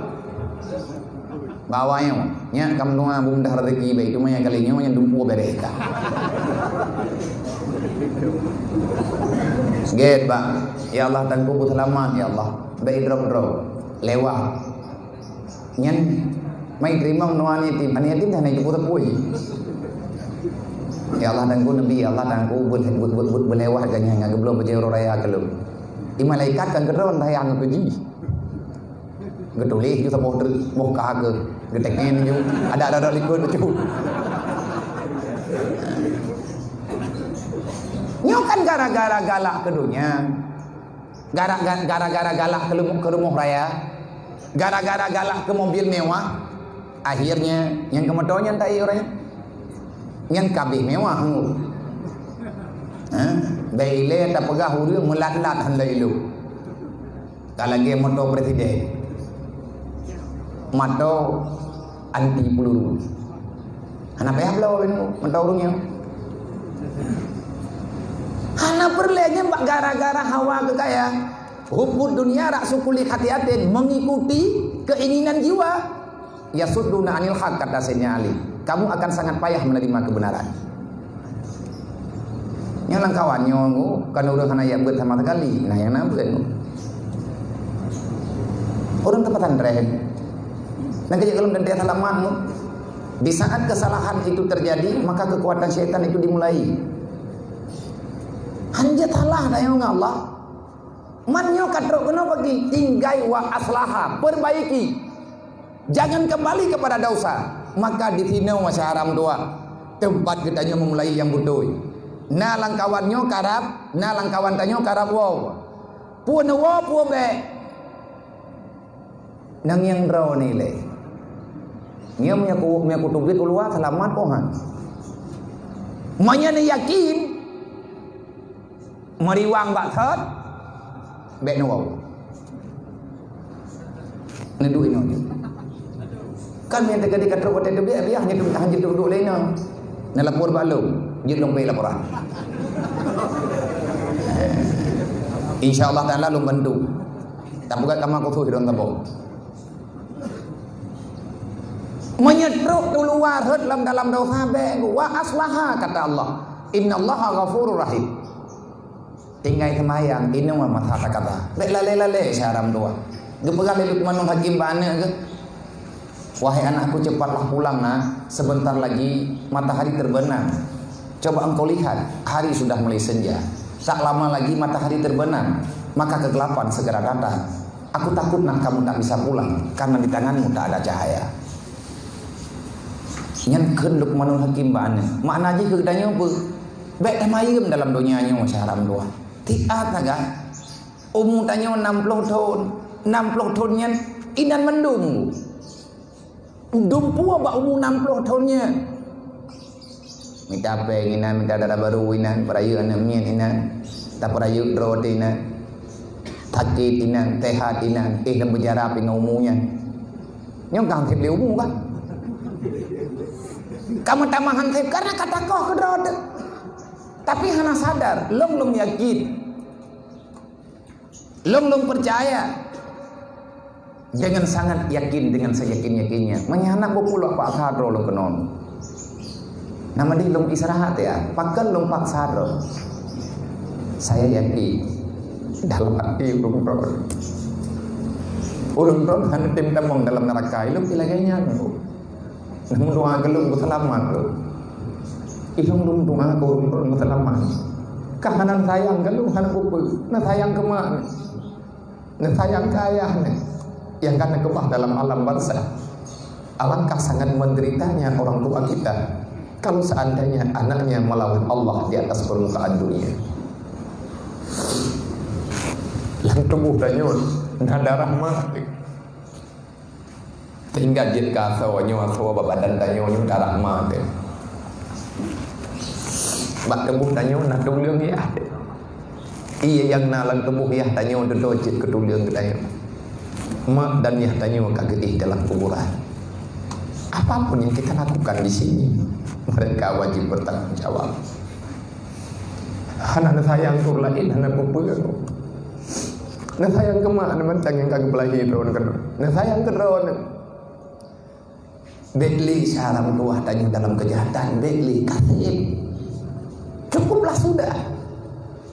Bak awak nyoe, nyak ka meunoe beumeundah rezeki baik, cuma nyang kali nyoe nyang dumpeue bereh ka. Gét, Bak. Ya Allah, Teungku peuseulamat, ya Allah. Baik drop-drop. Lewat. Nyan, mai teurimong ngon aneuk yatim. Aneuk yatim dah naik jumpa teupuih. Ya Allah, Teungku Nabi, ya Allah, Teungku beu-, beu-, beu-, beu-, beulewat geuh nyan, ngon geubloe bajée uroe raya keu lôn. Di malaikat kan keudroe sayang keu jih. Geutuléh ju saboh treuk, boh ka keu, geuteungen ju, ada-ada likot bacut. Nyoe kan gara-gara galak keu donya. Gara-, gara-gara galak keu rumoh, keu rumoh raya, gara-gara galak keu mobil mewah, akhirnya nyang keu moto nyan taék ureuëng nyan. Nyan ka abéh mewah, ha? Bèk ilée tapeugah ureuëng meulat-lat hana ilée. Ka lagée moto presiden, moto anti peluru. Hana payah bloe moto ureuëng nyan. Hana peureulée nyan bak gara-gara hawa keu kaya. Hubbud dunya ra'su kulli khati'atin, mengikuti keinginan jiwa. Yasudduna 'anil haq, kata Sayyidina Ali, kamu akan sangat payah menerima kebenaran. Nyang lam kawan nyoe, kan ureuëng hana jak beuet sama sekali. Nah, nyang na beuet. Ureuëng teupeusantren. Nyang keujeut golom teuntée seulamat. Di saat kesalahan itu terjadi, maka kekuatan syaitan itu dimulai. Hanjeuet salah dah ngon Allah. Man nyoe ka trok keunoe bagi, tinggai wa aslaha, perbaiki. Jangan kembali kepada dosa. Maka di sinoe masyarakat dua, tempat geutanyoe meumulai nyang beutôi. Na lam kawan nyoe karab, na lam kawan tanyoe karab woe. Peue neuwoe, peue bék. Nang nyang droe nilai. Nyoe meunyoe ku, meunyoe kuteubiet u luwa, seulamat kok, ha. Meunyoe neuyakin, meuriwang bak thot, bèk neuwoe. Neuduek inoe jih. Kan nyang teuka di ka trok watèe teubiet, biah nyan tu hana jeuet duek lé inoe. Neulapor bak lôn, jeuet lôn pih laporan. Insya Allah Taala lôn bantu. Tapeugah kama khusus dong tabong. Meunyoe trok u luwa rhot lam dalam dosa, bèk, wa aslaha, kata Allah. Innallaha ghafurur rahim. Tinggai seumayang, inoe masa takata. Bèk lalé-lalé syedara meutuwah. Geupeugah lé Luqmanul Hakim bak aneuk geuh, "Wahai anakku, cepatlah pulang, Nak. Sebentar lagi matahari terbenam. Coba engkau lihat, hari sudah mulai senja. Tak lama lagi matahari terbenam, maka kegelapan segera datang. Aku takut, Nak, kamu tak bisa pulang karena di tanganmu tak ada cahaya." Nyan kheun Luqmanul Hakim bak aneuk. Makna jih keu geutanyoe peue? Bèk tamayeuem dalam donya nyoe syedara meutuwah. Tiat sagai. Umu tanyoe nam ploh thon. Nam ploh thon nyan inan mandum. Dumpeue bak umu nam ploh thon nyan. Mita pèng inan, mita dara barô inan, peurayeuk aneuk miet inan, tapeurayeuk droe teuh inan. Sakét inan, sehat inan, éh lom beujarab ngon umu nyan. Nyoe ka han sép lé umu kan? Ka meutamah han sép karena ka takoh keu droe teuh. Tapi hana sadar, lôn lôn yakin. Lôn lôn peucaya dengan sangat yakin, dengan seyakin-yakinnya. Meunyoe hana beupulo paksa droe lôn keunoe. Nama deh lôn istirahat ya, pakon lôn paksa droe. Saya yakin dalam hati ureueng droe. Ureueng droe hana tem tamong dalam neraka, ilôn pih lagèe nyan. Meudoa keu lôn beuseulamat lôn. Ilôn lôn doa keu ureueng droe beuseulamat. Ka hana sayang keu lôn hana peue-peue, na sayang keu mak. Neusayang keu ayah nyan nyang ka neukeubah dalam alam barzakh. Alangkah sangat menderitanya orang tua kita kalau seandainya anaknya melawan Allah di atas permukaan dunia. Lam tuboh tanyoe na darah mak. Sehingga jeuet keu asoe nyoe, asoe bak badan tanyoe nyoe darah ma teuh. Bak tuboh tanyoe na tuleueng yah teuh. Ié nyang na lam tuboh yah tanyoe dudoe jeuet keu tuleueng keu tanyoe. Mak dan yah tanyoe ka geuéh dalam kuburan. Apapun yang kita lakukan di sini, mereka wajib bertanggung jawab. Hana neusayang keu ureueng laén, hana peue-peue. Neusayang keu mak, neumantang nyang ka geupeulahé droeneuh keudroe. Neusayang keu droeneuh. Bèk lé cara meutuwah tanyoe dalam keujahatan, bèk lé, ka sép. Cukuplah sudah.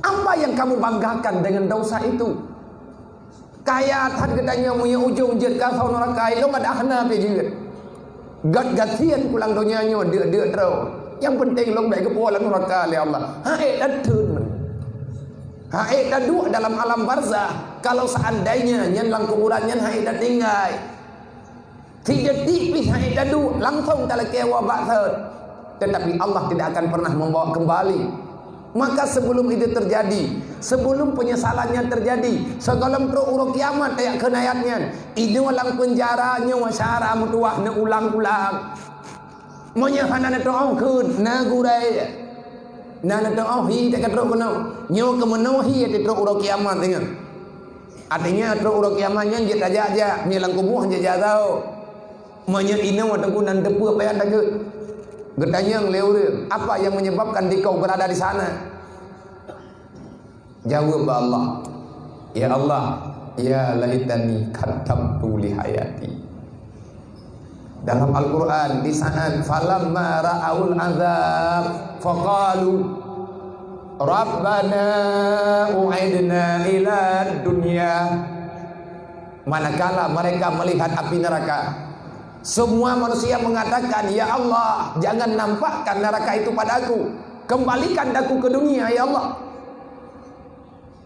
Apa yang kamu banggakan dengan dosa itu? Kaya that geutanyoe meunyoe ujong jeuet keu asoe nuraka, ilôn adak hana pih jeuet. Gét gasien pulang donya nyoe deuk-deuk droe. Nyang peunteng lôn bèk geupuwoe lam nuraka lé Allah. Hana ék tatheun. Hana ék taduek dalam alam barzakh. Kalau seandainya nyan lam kuburan nyan hana ék tatinggai. Sidetik pih hana ék taduek, langsung talakèe woe bak thon. Tetapi Allah tidak akan pernah membawa kembali. Maka sebelum itu terjadi, sebelum penyesalannya terjadi, sigohlom trok uroe kiamat, tajak kheun ayat nyan, inoe lam peunjara nyoe cara meutuwah neuulang-ulang. Meunyoe hana neutu'oh kheun, na gurèe. Na neutu'oh hi teuka trok keunoe. Nyoe keu meunoe hi teutrok uroe kiamat, ingat. Artinya, trok uroe kiamat nyan jeuet tajak-jak, meunyoe lam kubu han jijak saho. Meunyoe inoe teungku nan teupeue payah takheun. Geutanyong lé ureueng, "Apa yang menyebabkan dikau berada di sana?" Jaweueb bak Allah, "Ya Allah, ya laitani qaddamtu li hayati." Dalam Al-Quran, di saat, "Falamma ra'aul azab, faqalu, Rabbana u'idna ila dunya." Manakala mereka melihat api neraka, semua manusia mengatakan, "Ya Allah, jangan nampakkan neraka itu padaku. Kembalikan aku ke dunia, ya Allah."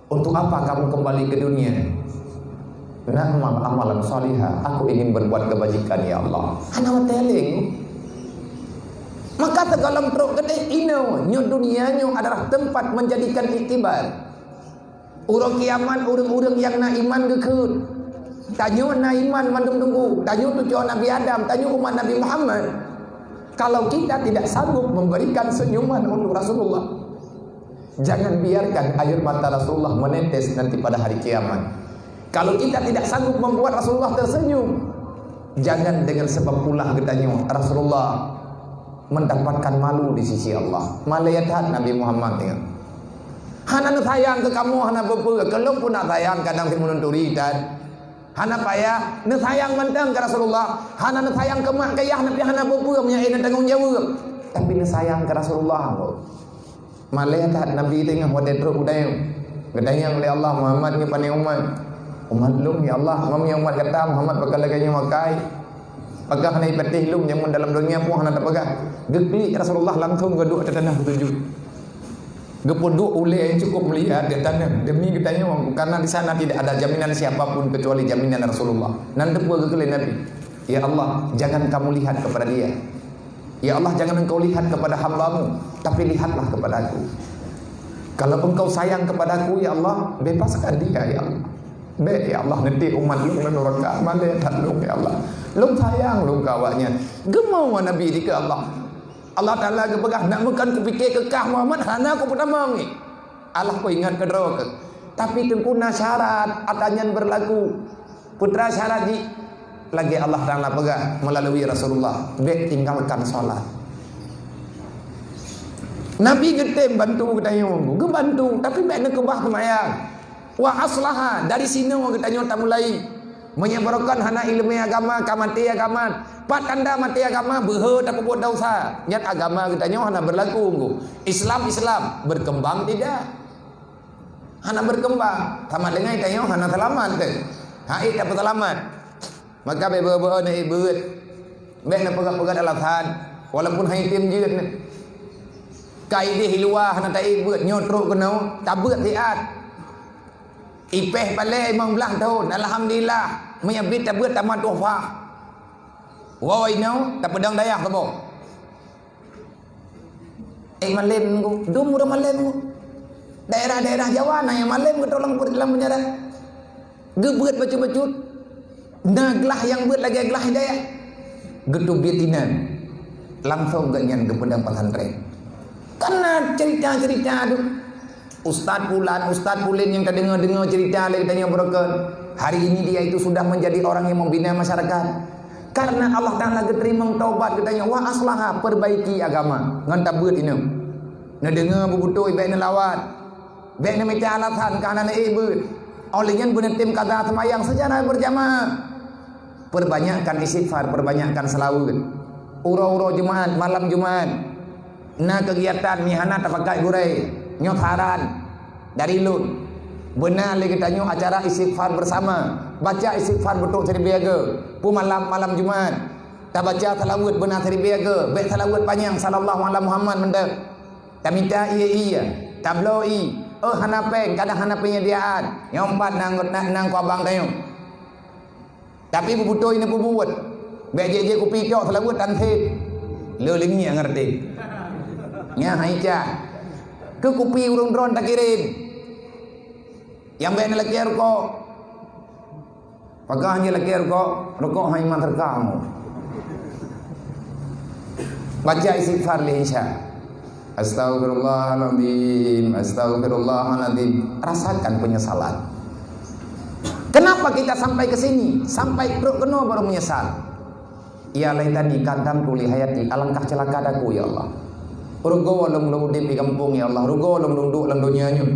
"Untuk apa kamu kembali ke dunia?" "Na'mal amalan salihah, aku ingin berbuat kebajikan, ya Allah." Hana watèe lé. Maka sigohlom trok keudéh inoe, nyoe dunia nyoe adalah tempat menjadikan iktibar. Uroe kiamat ureueng-ureueng nyang na iman geukheun, Tanyoe na iman mandum teungku, tanyoe cucoe Nabi Adam, tanyoe umat Nabi Muhammad. Kalau kita tidak sanggup memberikan senyuman untuk Rasulullah, jangan biarkan air mata Rasulullah menetes nanti pada hari kiamat. Kalau kita tidak sanggup membuat Rasulullah tersenyum, jangan dengan sebab ulah geutanyoe Rasulullah mendapatkan malu di sisi Allah. Malée that Nabi Muhammad, ingat. Hana neusayang keu kamoe, hana peue-peue, keu lôn pun nak sayang kadang simeunun turi that. Hana payah, neusayang mantong keu Rasulullah, hana neusayang keu mak keu yah, tapi hana peue-peue, meunyo na tanggong jaweueb. Tapi neusayang keu Rasulullah, oh. Malée that Nabi teungoh watée trok u dayeueng. Geutanyong lé Allah, "Muhammad nyoe pane umat?" "Umat lôn, ya Allah." "Meunyo umat gata Muhammad, pakon lagée nyoe makai?" Pakon hana ipatéh lôn, jameun dalam donya pun hana tapeugah. Geuklik Rasulullah langsung geuduek ateueh tanoh geutuju. Geupeuduek ulée nyang cukup mulia di tanoh demi geutanyoe, karena di sana tidak ada jaminan siapa pun kecuali jaminan Rasulullah. Nan teupeue geukheun lé Nabi, "Ya Allah, jangan kamu lihat kepada dia. Ya Allah, jangan engkau lihat kepada hamba-Mu, tapi lihatlah kepada aku. Kalau engkau sayang kepada aku, ya Allah, bebaskan dia, ya Allah." Bék, ya Allah, neutiek umat lôn ngon nuraka, malée that lôn, ya Allah. Lôn sayang lôn keu awaknyan. Geumoe Nabi dikeue Allah. Allah Taala geupeugah, "Nak meukon kupike keu kah Muhammad, hana kupeutamong." Allah peuingat keudroe keuh. Tapi teungku na syarat, ata nyan beurlaku. Peue teuma syarat jih? Lagée Allah Taala peugah meulalu Rasulullah, "Bék tinggalkan salat." Nabi geutem bantu geutanyoe, geubantu, tapi bék neukeubah seumayang. Wa aslaha, dari sinoe geutanyoe tamulai. Meunyoe barokon hana iéleumé agama, ka maté agama. Pat tanda maté agama, beuhe tapeubuet desya. Nyan agama geutanyoe hana beurlaku, Teungku. Islam, Islam, berkembang tidak? Hana beurkeumbang. Sama deungon tanyoe hana seulamat teuh. Hai tapeuseulamat. Maka bék beu-beu na ié beuet. Bék na peugah-peugah alasan. Walaupun hai tem jeuet na. Ka idéh i luwa hana ta ié beuet, nyoe trok keunoe, tabeuet siat. Ipéh palée limong blaih thon, alhamdulillah. Meunyo bit tabeuet tamat tuhfah. Woe inoe, tapeudong dayah saboh. Eh, malem nunggu. Dum ureuëng malem nunggu. Daerah-daerah Jawa na nyang malem geutolong lam penjara. Geubeuet bacut-bacut. Na glah nyang beuet lagée glah hidayah. Geuteubiet inan. Langsung geuh nyan geupeudong pesantren. Kan na cerita-cerita tu. Ustaz pulan, ustaz pulen nyang tadeungoe-deungoe cerita lé geutanyoe beureukat. Hari ini dia itu sudah menjadi orang yang membina masyarakat. Karena Allah Taala geuteurimong taubat geutanyoe, wa aslaha, perbaiki agama ngon tabeuet inong. Neudeungoe beubeutôi bék neulawat. Bék neumita alasan ka hana neuék beuet. Óh lheueh nyan beuneutem kaza seumayang secara berjamaah. Perbanyakkan istighfar, perbanyakkan selawat. Uroe-uroe Jumat, malam Jumat, na keugiatan meuhana tapakat gurée. Nyoe saran dari lôn. Beuna lé geutanyoe acara istighfar bersama. Baca istighfar beutôi siribée go. Pu malam, malam Jumat. Tabaca selawat beuna siribée go. Bék selawat panyang, sallallahu ala Muhammad mantong. Tamita ié-ié, tabloe ié, oh hana péng, kadang hana penyediaan. Nyoe pat nang, nang, nang ku abang tanyoe. Tapi beubeutôi neupeubuet. Bék jeuet-jeuet kupi cok seulaweuet tan sép. Le lingiek ngerti. Nyan hai cah. Keu kupi ureuëng droen takirém. Nyang bék neulakée rukok. Peugah jih lakée rukok, rukok hai iman teuka mu. Baca istighfar lé Isya. Astagfirullahaladzim, astagfirullahaladzim. Rasakan penyesalan. Kenapa kita sampai ke sini? Sampai trok keunoe baru menyesal. Ya laitani qaddamtu li hayati, alangkah celaka daku, ya Allah. Rugoe lôn lôn udeb di gampông, ya Allah. Rugoe lôn lôn duek lam donya nyoe.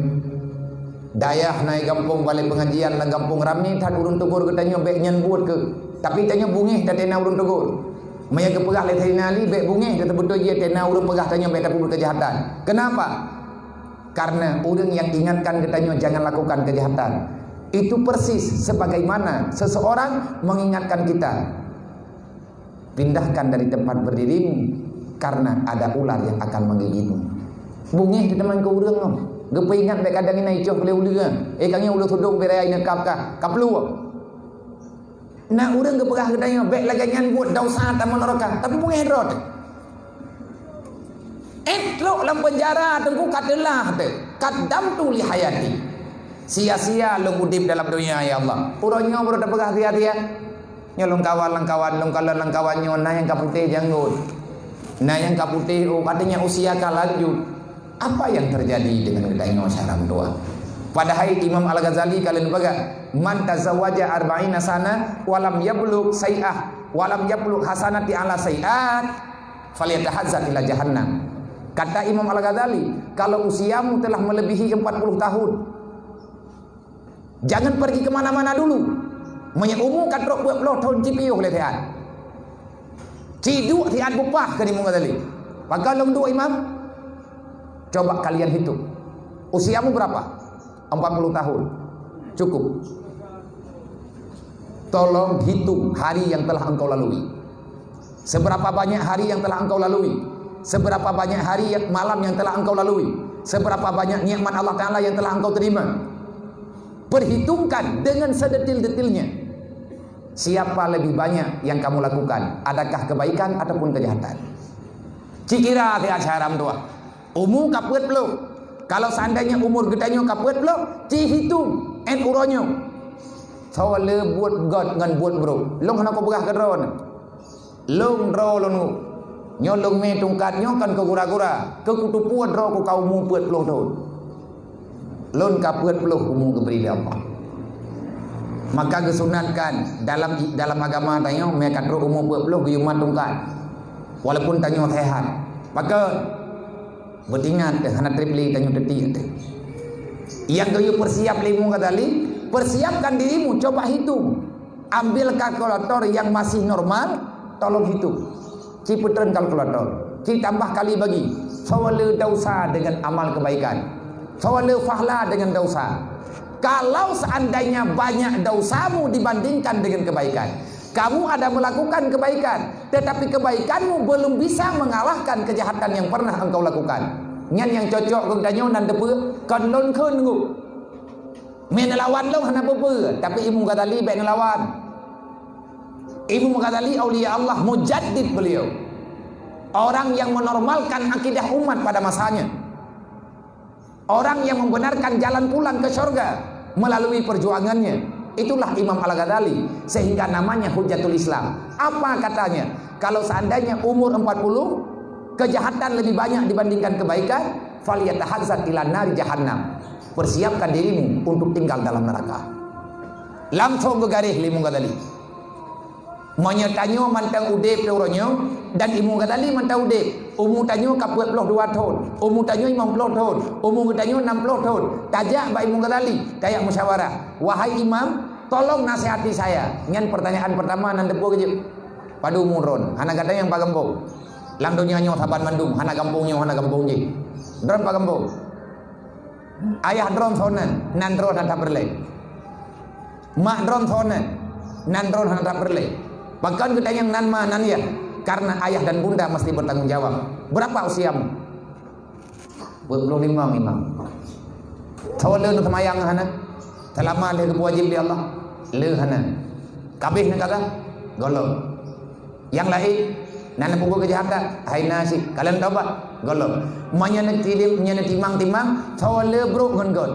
Dayah na i gampông balai pengajian lam gampông ramé that ureuëng teugor geutanyoe bék nyan buet keuh. Tapi tanyoe bungéh that na ureuëng teugor. Meunyo geupeugah lé Saidina Ali, bék bungéh, teubeutôi jih that na ureuëng peugah tanyoe bék tapeubuet keujahatan. Kenapa? Karena ureuëng yang ingatkan geutanyoe jangan lakukan kejahatan, itu persis sebagaimana seseorang mengingatkan kita, "Pindahkan dari tempat berdirimu, karena ada ular yang akan menggigitmu." Bungéh teuteumangko ureuëng nyoe. Geupeuingat bék kadang inan icoh lé uleue. Eh, kang nyoe uleue sudong beu raya ineukab kah? Kaplueng. Na ureuëng geupeugah geutanyoe bék lagée nyan buet, desya tamong neuraka, tapi bungéh droe teuh. Eh, trok lam penjara teungku ka teulah teuh. Qaddamtu li hayati. Sia-sia lôn udeb dalam donya, ya Allah. Uroe nyoe baru tapeugah sia-sia. Nyoe lôn kawan lam kawan, lôn kalon lam kawan nyoe, na nyang ka putéh janggot. Na nyang ka putéh, oh, katanya usia ka lanjut. Apa yang terjadi dengan geutanyoe syedara meutuah? Padahai Imam Al-Ghazali ka lheueh peugah, "Man tazawwaja arba'ina sana wa lam yablugh syai'ah, wa lam yablugh hasanati ala syai'at, falyatahazzar ila jahannam." Kata Imam Al-Ghazali, kalau usiamu telah melebihi empat puluh tahun, jangan pergi ke mana-mana dulu. Meunyoe umu ka trok peuet ploh thon, ci piôh lé siat. Ci duek siat bupah, kheun Imam Ghazali. Pakon lôn duek, Imam? Coba kalian hitung. Usiamu berapa? Empat puluh tahun. Cukup. Tolong hitung hari yang telah engkau lalui. Seberapa banyak hari yang telah engkau lalui? Seberapa banyak hari yang, malam yang telah engkau lalui? Seberapa banyak nikmat Allah Ta'ala yang telah engkau terima? Perhitungkan dengan sedetil-detilnya. Siapa lebih banyak yang kamu lakukan? Adakah kebaikan ataupun kejahatan? Ci kira siat syedara meutuah. Umu ka peuet ploh. Kalau seandainya umur geutanyoe ka peuet ploh, ci hitung, 'et uroe nyoe. Soe le buet göt ngon buet brôk. Lôn hana kupeugah keu droeneuh. Lôn droe lôn nyoe. Nyoe lôn mé tungkat nyoe kon keu gura-gura, keu kuteupue droe ku ka umu peuet ploh thon. Lôn ka peuet ploh umu geubri lé Allah. Maka geusunatkan dalam, dalam agama tanyoe, mé ka trok umu peuet ploh geuyue mat tungkat. Walaupun tanyoe sehat. Maka beutingat, hana treb lé tanyoe teutiek teuh. Nyang geuyue persiap lé Imam Ghazali, persiapkan dirimu, coba hitung. Ambil kalkulator yang masih normal, tolong hitung. Ci peutreun kalkulator, ci tambah kali bagi. Soe le dosa dengan amal kebaikan. Soe le fahla dengan dosa. Kalau seandainya banyak dosamu dibandingkan dengan kebaikan, kamu ada melakukan kebaikan, tetapi kebaikanmu belum bisa mengalahkan kejahatan yang pernah engkau lakukan. Nyan nyang cocok keu geutanyoe nan teupeu kon lôn kheun ngu. Mé neulawan lôn hana peue-peue, tapi Imam Ghazali bèk neulawan. Imam Ghazali aulia Allah, mujaddid beliau. Orang yang menormalkan akidah umat pada masanya. Orang yang membenarkan jalan pulang ke syurga melalui perjuangannya. Itulah Imam Al-Ghazali, sehingga namanya Hujjatul Islam. Apa katanya? Kalau seandainya umur empat puluh, kejahatan lebih banyak dibandingkan kebaikan, falyatahazzar ila nari jahannam. Persiapkan dirimu untuk tinggal dalam neraka. Langsung geugaréh lé Imam Ghazali. Meunyoe tanyoe mantong udeb di uroe nyoe, dan Imam Ghazali mantong udeb, umu tanyoe ka peuet ploh dua thon, umu tanyoe limong ploh thon, umu geutanyoe nam ploh thon, tajak bak Imam Ghazali, tajak musyawarah, "Wahai Imam, tolong nasihati saya." Nyan pertanyaan pertama nan teupeu keujeuet. "Padum umu droen?" "Hana gata nyang pagampông. Lam donya nyoe saban mandum, hana gampông nyoe, hana gampông jih. Droen pagampông?" "Ayah droen soe nan?" "Nan droen hana that peureulèe." "Mak droen soe nan?" "Nan droen hana that peureulèe." "Pakon geutanyong nan ma nan yah?" "Karena ayah dan bunda mesti bertanggung jawab." "Berapa usiamu?" "Dua puluh lima, Imam." "Soe le neuseumayang hana? Seulama lheueh geupeuwajéb lé Allah?" "Le hana." "Ka abéh neukagah?" "Gohlom." "Nyang laén, na neupeubuet keujahatan?" "Hai na cit." "Ka lheueh neutobat?" "Gohlom." "Meunyoe neutimang-timang, soe le brôk ngon göt?"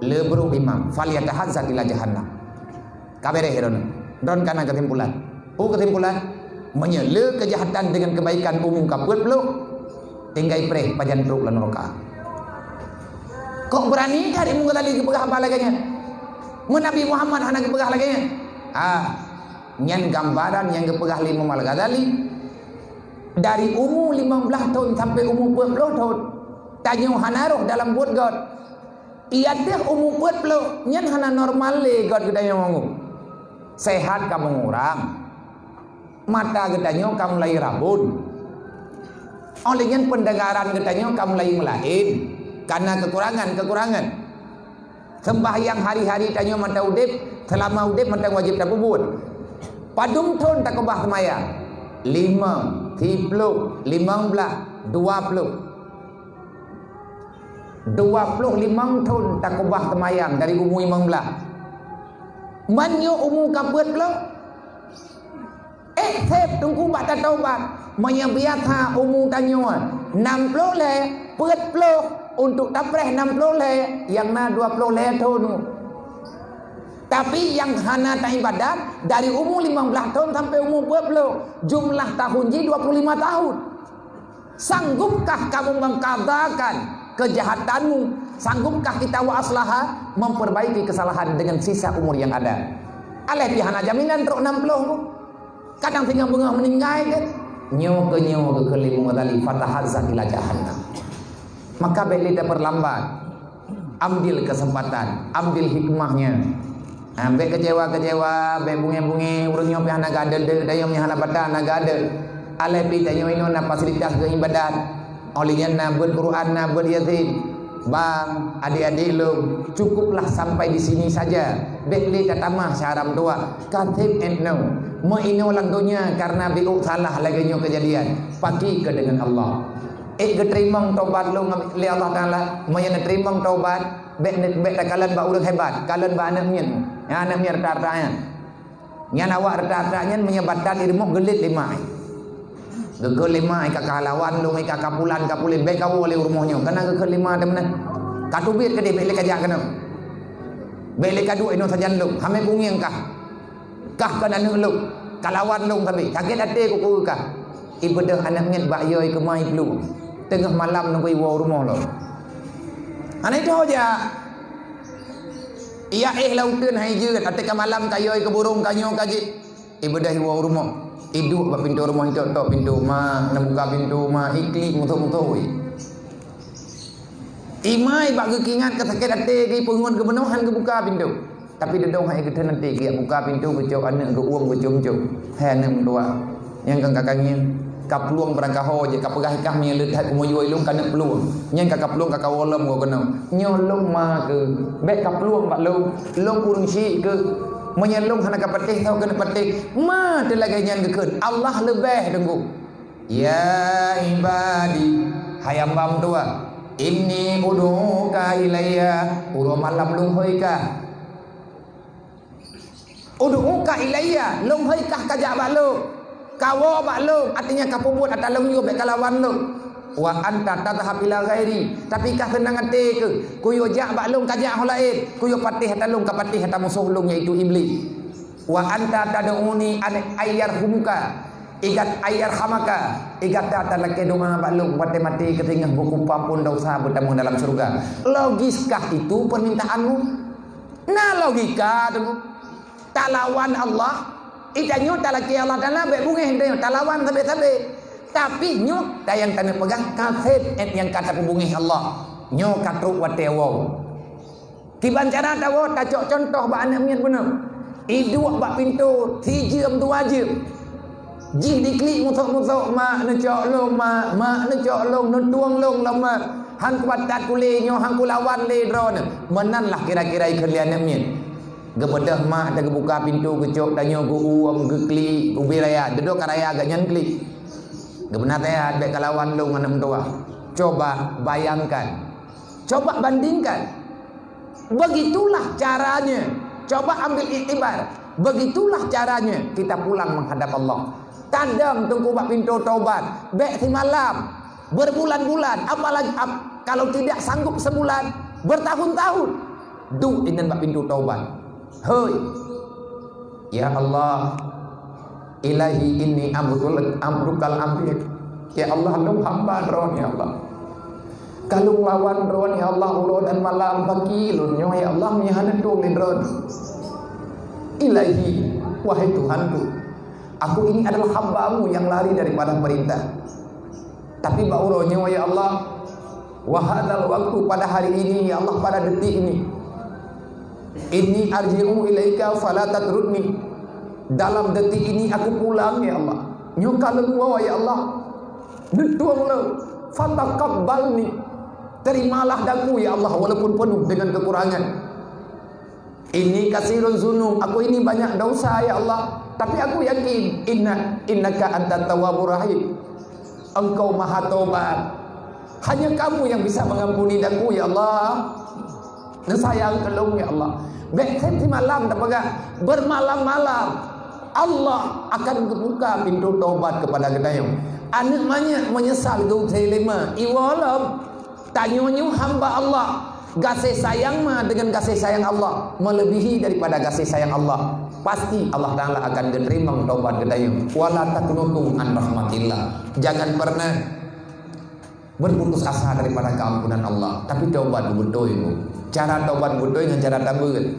"Le brôk, Imam." "Falyatahazzar ila jahannam." Ka beres droeneuh. Droen ka na keusimpulan. Peue keusimpulan? Meunyoe le keujahatan deungon keubaikan umu ka peuet ploh, tinggai preh pajan trok lam neuraka. Kok beurani that Imam Ghazali geupeugah haba lagèe nyan? Meunyo Nabi Muhammad hana geupeugah lagèe nyan? Ah, nyan gambaran nyang geupeugah lé Imam Al-Ghazali, dari umu limong blaih thon sampoe umu peuet ploh thon, tanyoe hana rhoh dalam buet göt. Di ateueh umu peuet ploh nyan hana normal lé göt geutanyoe ngon. Sehat ka meungurang. Mata geutanyoe ka mulai rabon. Óh lheueh nyan peundeungaran geutanyoe ka mulai meulaén, kana keukurangan-keukurangan. Seumbahyang hari-hari tanyoe mantong udeb, seulama udeb mantong wajéb tapeubuet. Padum thon takeubah seumayang? Limong, siploh, limong blaih, dua ploh. Dua ploh limong thon takeubah seumayang dari umu limong blaih. Meunyoe umu ka peuet ploh, eh, sép teungku bak tataubat. Meunyoe biasa umu tanyoe nam ploh lhèe, peuet ploh, Untuk tapreh nam ploh lhèe, nyang na dua ploh lhèe thôn. Tapi nyang hana taibadat dari umur limong blaih thôn sampai umur peuet ploh, jumlah tahun jih dua puluh lima tahun. Sanggupkah kamu mengqadhakan kejahatanmu? Sanggupkah kita wa aslaha memperbaiki kesalahan dengan sisa umur yang ada? Aléh pih hana jaminan trok nam ploh. Kadang singoh beungoh meuninggai kan? Nyoe keu nyoe geukheun lé Imam Ghazali, "Fatahazza ila jahannam." Maka bèk lé tapeurlambat. Ambil kesempatan, ambil hikmahnya. Ha, bèk kecewa-kecewa, bèk bungé-bungé, ureueng nyoe pih hana gadeuh, dayong nyoe hana bata, hana gadeuh. Aléh pih tanyoe inoe na fasilitas geuibadat. Óh lheueh nyan na beuet Quran, na beuet Yasin. Bang, adik-adik lôn, cukuplah sampai di sini saja. Bèk lé tatamah syedara meutuwah. Ka sép 'et nyoe. Meuinoe lam donya karena beuet salah lagèe nyoe keujadian. Paki keu deungon Allah. Ék geuteurimong tobat lôn lé Allah Taala. Meunyoe neuteurimong tobat, bèk, bèk takalon bak ureueng hebat, kalon bak aneuk miet. Nyan aneuk miet rata-rata nyan. Nyan awak rata-rata nyan meunyoe batat di rumoh geulet lé mak. Geukheun lé mak, "Ka kalawan lôn, ka kapulan, kapulan, bèk kawoe lé u rumoh nyoe." Kana geukheun lé mak teuma na. Ka teubiet keudéh, bèk lé kajak keunoe. Bèk lé kaduek inoe sajan lôn, hamé kungieng kah. Kah kon aneuk lôn, kalawan lôn sabe. Sakét até kuku kah. Ibeudôh aneuk miet bak yôi keumai plueng. Teungoh malam nunggu iwoe u rumoh lom. Hana itho jak. Ia éh lam uteuen hai jeuet, até ka malam ka yôi keu burông ka nyoe ka jih. Ibeudôh iwoe u rumoh. Iduek bak pintoe rumoh, itok-tok pintoe, "Ma, neubuka pintoe, ma." Iklik musoh-musoh weh. Imai bak geukingat ka sakét até, geupeungon geubunoe han geubuka pintoe. Tapi deudong hai geutheun até, geujak buka pintoe, geucok aneuk, geuuem, geucom-com. Hai aneuk meutuwah. Nyang ka kakangieng, kaplueng barangkaho jeuet, kapeugah ikah meunyoe le that kumeuyue ilôn keuneuk plueng. Nyan ka kaplueng ka kawoe lom goe keunoe. Nyoe lôn ma keuh, bèk kaplueng bak lôn. Lôn ureueng syik keuh. Meunyoe lôn hana kapatéh, soe keuneuk patéh? Ma teuh lagèe nyan geukheun, Allah leubeh teungku. Ya ibadi, hai hamba meutuwah. Inni ud'uka ilayya, uroe malam lôn hôi kah. Ud'uka ilayya, lôn hôi kah kajak bak lôn. Kawoe bak lôn, artinya kapeubuet ata lôn yue bèk kalawan lôn. Wa anta tadhhab ila ghairi, tapi kah seunang até keuh, kuyue jak bak lôn kajak ho laén, kuyue patéh ata lôn kapatéh ata musoh lôn yaitu Iblih. Wa anta tad'uni an ayyarhumuka, igat ayyarhamaka, igat ata lakèe doa bak lôn watèe maté keuh singoh beukupa phon desya beutamong dalam syeuruga. Logiskah itu permintaanmu? Na logika tu. Talawan Allah, ita nyoe talakèe Allah Taala bèk beungèh, talawan sabé-sabé. Tapi nyoe ka nyang taneuk peugah ka sép 'et nyang ka tapeubungèh Allah. Nyoe ka trok watèe woe. Kiban cara tawoe, tacok cuntoh bak aneuk miet bunoe. Iduek bak pintoe sijeuem dua jeuem. Jih diklik musok-musok, "Mak, neucok lôn, mak, mak, neucok lôn, neutueng lôn lom, mak. Han kupatat kulé nyoe, han kulawan lé droeneuh." Meunan lah kira-kira ikheun lé aneuk miet. Geubeudôh mak teuh geubuka pintoe, geucok tanyoe, geu-uem, geuklik, ubé raya, dudoe ka raya geuh nyan klik. Geubeunaseuhat, "Bèk kalawan lôn aneuk meutuwah." Coba bayangkan. Coba bandingkan. Begitulah caranya. Coba ambil iktibar. Begitulah caranya kita pulang menghadap Allah. Tadong teungku bak pintoe taubat. Bèk simalam. Berbulan-bulan. Apalagi ap-, kalau tidak sanggup sebulan, bertahun-tahun. Duek inong bak pintoe taubat. Hei. Ya Allah, Ilahi inni abdul, abdukal amri. Ya Allah, lôn hamba Droe, ya Allah. Ka lôn lawan Droe, ya Allah, uroe dan malam bagi lôn nyoe, ya Allah, meuhana tueng lé Droe. Ilahi, wahai Tuhanku, aku ini adalah hamba-Mu yang lari daripada perintah. Tapi bak uroe nyoe, ya Allah, wa hadzal waktu, pada hari ini, ya Allah, pada detik ini, inni arji'u ilaika fala tatrudni. Dalam detik ini aku pulang, ya Allah. Nyoe ka lôn woe, ya Allah. Neutueng lôn, fataqabbalni. Terimalah daku, ya Allah, walaupun penuh dengan kekurangan. Inni katsirun dzunub, aku ini banyak dosa, ya Allah. Tapi aku yakin, inna, innaka antat tawwabur rahim. Engkau Maha Taubat. Hanya Kamu yang bisa mengampuni daku, ya Allah. Neusayang keu lôn, ya Allah. Bèk sép simalam tapeugah, bermalam-malam Allah akan geubuka pintoe taubat kepada geutanyoe. Aneuk manyak meunyeusal geuh lé ma, iwoe lom. Tanyoe nyoe hamba Allah, gaséh sayang ma deungon gaséh sayang Allah meulebihi daripada gaséh sayang Allah. Pasti Allah Taala akan geuteurimong taubat geutanyoe. Wala taqnutu an rahmatillah. Jangan pernah berputus asa daripada keampunan Allah. Tapi taubat beutôi, Bu. Cara taubat beutôi ngon cara tabeuet.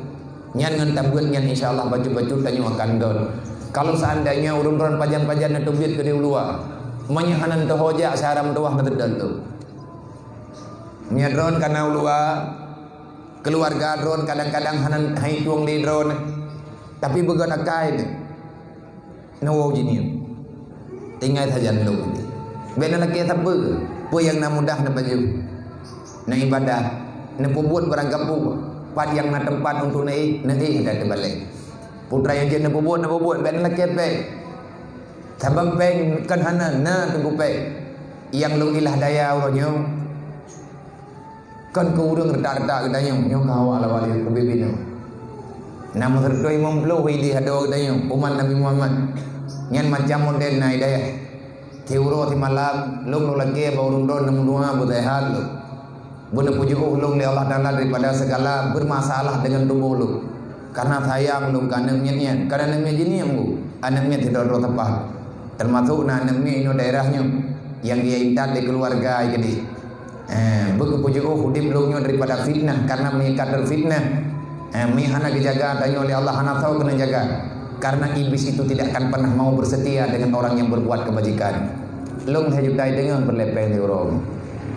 Nyan ngon tabeuet nyan, insya Allah, bacut-bacut tanyoe akan dot. Kalau seandainya ureuëng droen pajan-pajan neuteubiet keu di uluwa, meunyoe hana teuho jak, syaram tuwah neuteudan tu. Meunyoe droen kana uluwa, keuluwarga droen kadang-kadang hana hai tueng lé droen, tapi beugöt akai nyoe. Neuwoe jinieum. Tinggai sajan lôn. Bèk neulakèe sapeue, peue nyang na mudah neupajoh. Neuibadah, neupeubuet barang gampông, pat nyang na teumpat untuk neuéh, neuéh dan teubalek. Peue nyang jeuet neupeubuet, neupeubuet, bèk neulakèe péng. Sabab péng kon hana na teungku péng. Nyang lôn ilah daya uroe nyoe, kon keu ureuëng reutak-reutak geutanyoe, nyoe ka awak lawali keu bibi nyoe. Na meuseureutoh limong ploh idéh adoe geutanyoe, umat Nabi Muhammad. Nyan macam model na hidayah. Siuroe simalam, lôn lôn lakèe bak ureuëng droen neumeudoa beuseuhat lôn. Beuneupeujiôh lôn lé Allah Taala daripada segala bermasalah dengan tuboh lôn. Karena sayang lôn keu aneuk miet nyan, karena aneuk miet jih nyan, Bu. Aneuk miet sidroe-droe teumpat. Termasuk na aneuk miet inoe daerah nyoe nyang ia intat lé keuluwarga keudéh. Eh, beukeupeujiôh udép lôn nyoe daripada fitnah, karena meunyoe ka teufitnah, eh, meunyoe hana geujaga tanyoe lé Allah, hana soe keuneuk jaga. Karena iblis itu tidak akan pernah mau bersetia dengan orang yang berbuat kebajikan. Lôn lhèe juta teungoh peureulèe péng siuroe.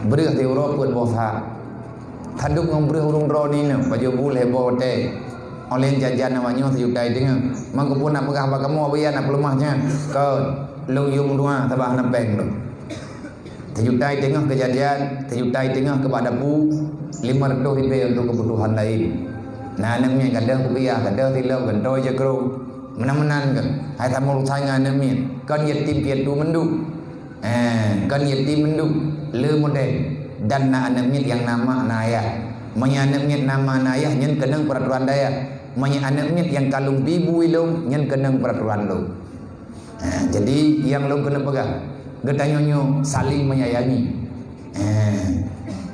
Breueh siuroe peuet boh sa. Tadub ngon breueh ureuëng droeneuh nyoe, pajoh bu lhèe boh teh. Óh lheueh jajan awak nyoe sijuta teungoh. Mangkeupeue nak peugah bak kamoe, beuya nak peuleumah nyan. Kon, lôn yum dua sabab hana péng lôn. Sijuta teungoh keu jajan, sijuta teungoh keu bak dapu, lima ratus ribèe untuk kebutuhan lain. Na aneuk miet gadôh kupiah, gadôh tilom, gantoe jakrong. Meunan-meunan keuh, hai tamong urusan ngon aneuk miet. Kon yatim piatu mandum. Eh, kon yatim mandum, le model. Dan na aneuk miet nyang na mak na ayah. Meunyoe aneuk miet na mak na ayah, nyan keunong peuraturan dayah. Meunyoe aneuk miet nyang ka lôn bi bu ilôn, nyan keunong peuraturan lôn. Eh, jadi, nyang lôn keuneuk peugah, geutanyoe nyoe saling menyayangi. Eh,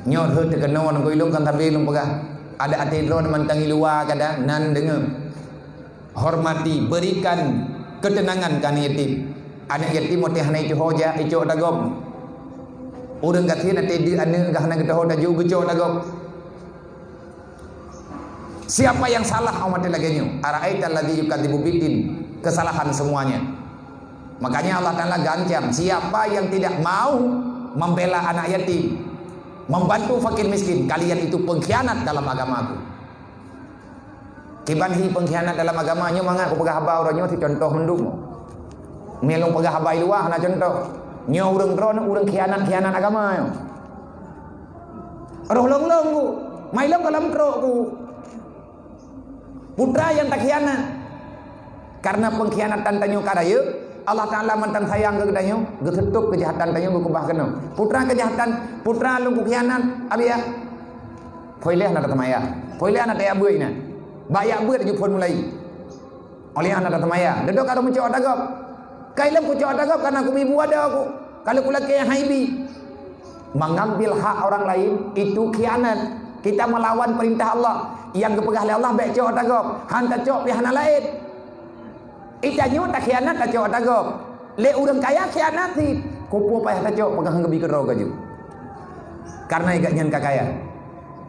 nyoe rhot teukeunong ngon ilôn kan sabe lôn peugah. Adak até droe mantong i luwa kadang nan deungoe. Hormati, berikan ketenangan keu aneuk yatim. Aneuk yatim watèe hana iteuho jak, icok tagop. Ureueng gasien até deuk aneuk gah hana geuteuho taju, geucok tagop. Siapa yang salah, oh, watèe lagèe nyoe? Ara'aital ladzi yukadzibu biddin. Kesalahan semuanya. Makanya Allah Taala gancang, siapa yang tidak mau membela anak yatim, membantu fakir miskin, kalian itu pengkhianat dalam agama-Ku. Kiban hi pengkhianat dalam agama, nyoe mangat kupeugah haba uroe nyoe sicontoh mandum. Meunyoe lôn peugah haba i luwa hana contoh. Nyoe ureueng droeneuh ureueng khianat-khianat agama nyoe. Roh lôn-lôn ku, mai lôn goh lom trok ku. Putra nyang takhianat. Karena pengkhianatan tanyoe ka rayeuk, Allah Taala mantong sayang keu geutanyoe, geuseutôb keujahatan tanyoe geukeubah keunoe. Putra keujahatan, putra lôn kukhianat, abiah. Phôn ilèe hana tateumaya. Phôn ilèe hana tajak beuet inan. Bak jak beuet laju phôn mulai. Óh lheueh hana tateumaya. Dudoe ka lôn meucok ata gob. Ka ilôn kucok ata gob karena kumibu adoe ku. Ka lôn kulakèe nyang han ibi. Mengambil hak orang lain itu khianat. Kita melawan perintah Allah. Nyang geupeugah lé Allah bèk cok ata gob. Han tacok pih hana laén. Ita nyoe takhianat tacok ata gob. Lé ureueng kaya khianat cit. Kupeue payah tacok peugah ngon geubi keudroe ka jeuet. Karena igat nyan ka kaya.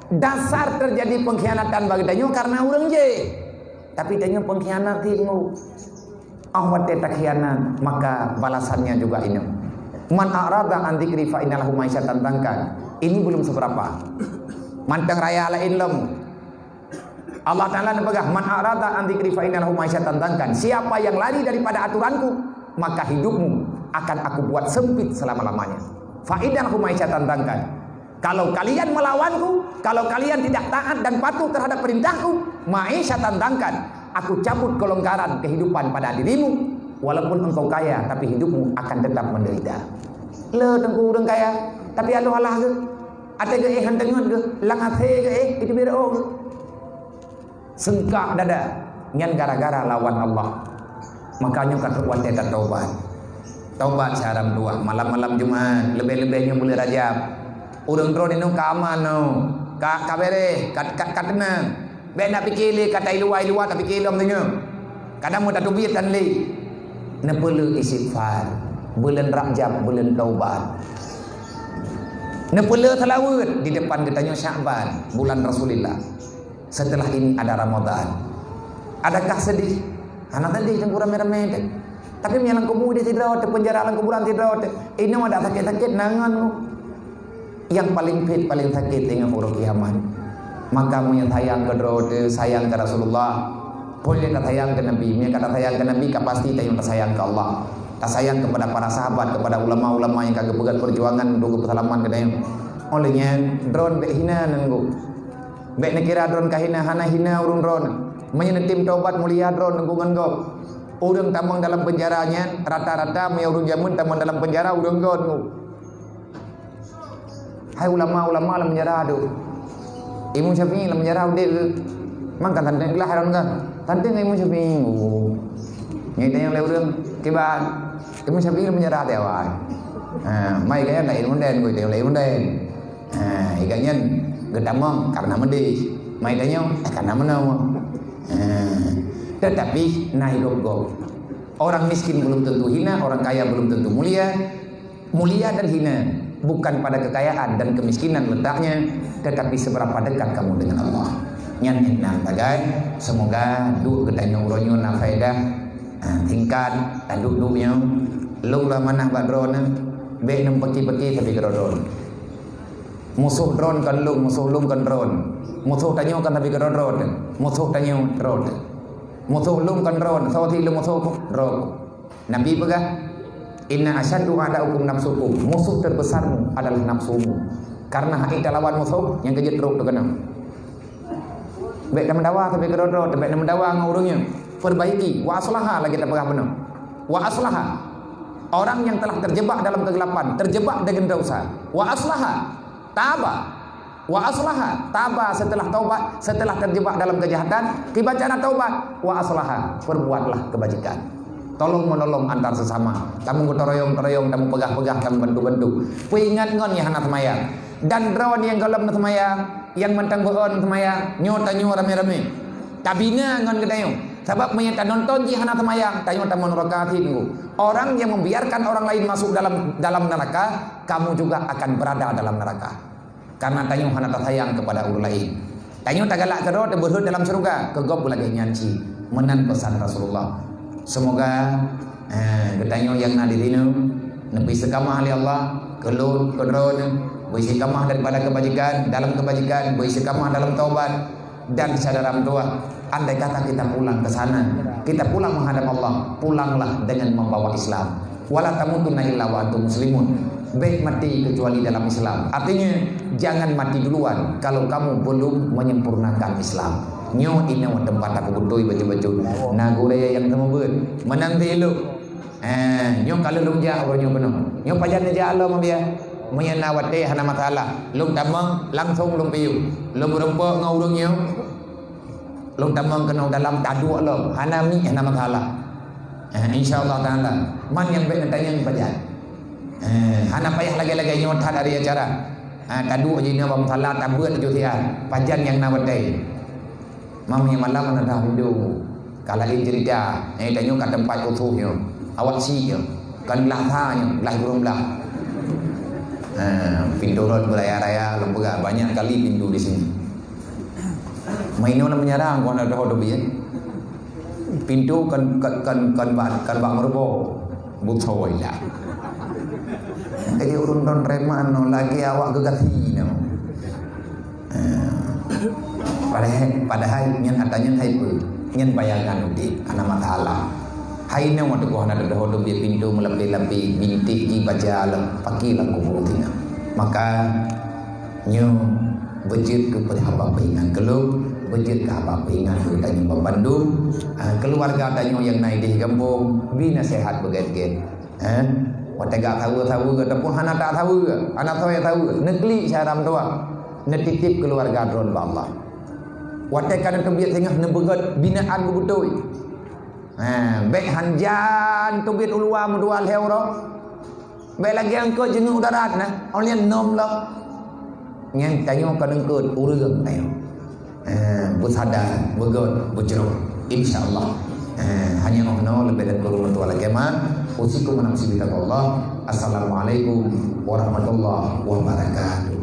Dasar terjadi pengkhianatan bagi tanyoe karena ureueng jéh. Tapi tanyoe pengkhianat cit nyoe. Ah, watèe takhianat, maka balasannya juga inoe. "Man a'rada an dzikri fa inna lahu ma'isyatan dhanka." Ini belum seberapa. Mantong raya laén lom. Allah Taala neupeugah, "Man a'rada an dzikri fa inna lahu ma'isyatan dhanka." Siapa yang lari daripada aturan-Ku, maka hidupmu akan Aku buat sempit selama-lamanya. Fa inna lahu ma'isyatan dhanka. Kalau kalian melawan-Ku, kalau kalian tidak taat dan patuh terhadap perintah-Ku, ma'isyatan dhanka, Aku cabut kelonggaran kehidupan pada dirimu. Walaupun engkau kaya, tapi hidupmu akan tetap menderita. Le teungku ureueng kaya, tapi aloh alah geuh. Até geuh éh han teungeut geuh, lam até geuh éh, itu bira geuh. Seungkak dada, nyan gara-gara lawan Allah. Makanya ka trok watèe tataubat. Taubat syaram dua, malam-malam Jumat, leubeh-leubeh nyoe buleuen Rajab. Ureuëng droe nyoe ka aman nyoe. Ka, ka beres, ka, ka, ka teunang. Bék na pike lé, ka ta i luwa-i luwa ta pike lom teungoh. Kadang meu tateubiet tan lé. Neupeuleueh istighfar. Buleuen Rajab, buleuen taubat. Neupeuleueh seulaweuet di depan geutanyoe Syakban, bulan Rasulillah. Setelah ini ada Ramadan. Adakah sedih? Hana sedih teungku ramé-ramé teuh. Tapi meunyo lam kubu di sidroe teuh, penjara lam kuburan sidroe teuh, inoe ada sakét-sakét nangan. Yang paling phet, paling sakét ingat uroe kiamat. Maka meunyo sayang keu droe teuh, sayang keu Rasulullah, pun lé tasayang keu Nabi. Meunyo ka tasayang keu Nabi, ka pasti tanyoe tasayang keu Allah. Tasayang kepada para sahabat, kepada ulama-ulama nyang ka geupeugét perjuangan untuk geupeuseulamat keu tanyoe. Oleh nyan, droe bék hina nan geuh. Bék neukira droe ka hina, hana hina ureuëng droe. Meunyo neutem taubat mulia droe ngon gob. Ureuëng tamong dalam penjara nyan, rata-rata meunyo ureuëng jameun tamong dalam penjara ureuëng gob. Hai ulama-ulama lam penjara tu. Imam Syafi'i lam penjara udép ke? Mangka tanteng lah haron kan? Tanteng Imam Syafi'i. Oh. Ngai tanyong lé ureuëng, kiban. Imam Syafi'i lam penjara teuh awai. Ha, mai kaya nak ilmu den, gue tanyong lé ilmu den. Ha, iga nyan geutamong karena meudeh. Mai tanyoe, eh, karena meunoe. Ha, tetapi naik gop-gop. Orang miskin belum tentu hina, orang kaya belum tentu mulia. Mulia dan hina bukan pada kekayaan dan kemiskinan letaknya, tetapi seberapa dekat kamu dengan Allah. Nyan enam bagai. Semoga duek geutanyoe uroe nyoe na faedah. Ha, singkat, taduek-duek nyoe. Lôn lah manah bak droeneuh, bék neupeuki-peuki sabe keudroe-droe. Musoh droe kon lôn, musoh lôn kon droe. Musoh tanyoe kon sabe keudroe-droe. Musoh tanyoe droe. Musoh lôn kon droe, soe lôn musoh droe. Nabi peugah, "Inna asyaddu a'da'ukum nafsukum." Musuh terbesarmu adalah nafsumu. Karena hana talawan musoh, nyang keujeuet trok teukeunong. Bék tameudawa sabe keudroe-droe, bék tameudawa ngon ureuëng nyan. Perbaiki, wa aslaha lagée tapeugah bunoe. Wa aslaha. Orang yang telah terjebak dalam kegelapan, terjebak dengan dosa. Wa aslaha. Taba. Wa aslaha. Taba setelah taubat, setelah terjebak dalam kejahatan, kiban cara taubat. Wa aslaha. Perbuatlah kebajikan. Tolong menolong antar sesama. Tameugeutoroyong-toroyong, tameupeugah-peugah, tameubantu-bantu. Peuingat ngon nyang hana seumayang. Dan droe nyang gohlom neuseumayang, nyang mantong beuon seumayang, nyoe tanyoe ramé-ramé. Tabina ngon geutanyoe. Sabab meunyo tanonton jih hana seumayang, tanyoe tamong nuraka cit nunggu. Orang yang membiarkan orang lain masuk dalam, dalam neraka, kamu juga akan berada dalam neraka. Karena tanyoe hana tasayang kepada ureuëng lain. Tanyoe tagalak keudroe teuh beuheuet dalam syeuruga, keu gob lagée nyan cit. Meunan pesan Rasulullah. Semoga, eh, geutanyoe nyang na di sinoe neubri istiqamah lé Allah, keu lôn, keu droeneuh, bri istiqamah daripada kebajikan, dalam kebajikan, bri istiqamah dalam taubat, dan syedara meutuwah. Andai kata kita pulang ke sana, kita pulang menghadap Allah, pulanglah dengan membawa Islam. Wala tamutunna illa wa antum muslimun. Bék mati kecuali dalam Islam. Artinya, jangan mati duluan kalau kamu belum menyempurnakan Islam. Nyoe inoe teumpat aku beutôi bacut-bacut. Na gurée nyang teumeubeut. Meunan ti ilok. Eh, nyoe ka lheueh lôn jak uroe nyoe keunoe. Nyoe pajan neujak lom biya. Meunyoe na watée hana masalah. Lôn tamong langsong lôn piôh. Lôn meurumpok ngon ureuëng nyoe. Lôn tamong keunoe dalam taduek lom. Hana mi hana masalah. Eh, insya Allah Taala. Man nyang bék neutanyong pajan. Eh, hana payah lagée-lagée nyoe that hari acara. Ha, taduek jinoe bak musala, tabeuet ju siat. Pajan nyang na watée. Mam nyang malam na dah rindu. Ka laén cerita. Eh, tanyoe ka teumpat khusus nyoe. Awak si nyoe. Kan belah sa nyoe, belah burung belah. Ha, pintu rot beraya-raya, lom peugah banyak kali pintu di sini. Main inoe lam menyarang kon ada hodoh biye. Pintu kan, kan, kan, kan bak, kan bak meureubo. Butoi lah. Jadi ureuëng don reman no lagi awak geugasi no. Eh, padahai, padahai nyan ata nyan hai pun. Nyan bayangan udép, hana masalah. Hai nyan waktu gua hana ada hodoh biye pintu meulapeh-lapeh, bintik ji baja lam, paki lam kubur tina. Maka nyoe beujeuet keu haba peuingat keu lôn, beujeuet keu haba peuingat keu tanyoe bandum, ah, keuluwarga tanyoe nyang na idéh gampông, bri naseuhat beugét-gét. Eh, watée gak saweue-saweue ataupun hana tak saweue, hana soe saweue, neuklik syedara meutuwah, neutitip keuluwarga droe bak Allah. Watée ka neuteubiet singoh neubeugét binaan beubeutôi. Eh, bék hanjan teubiet uluwa meudua lhée uroe. Bék lagée angkot jeungeuk u darat na, awak nyan nom lom. Nyan tanyoe ka neungkot ureueng tanyoe. Eh, beusada, beugöt, beujroh. Insya Allah. Eh, hanya oh no lebih dan kurang tu ala kema. Usikum wa nafsi bitaqwallah. Assalamualaikum warahmatullahi wabarakatuh.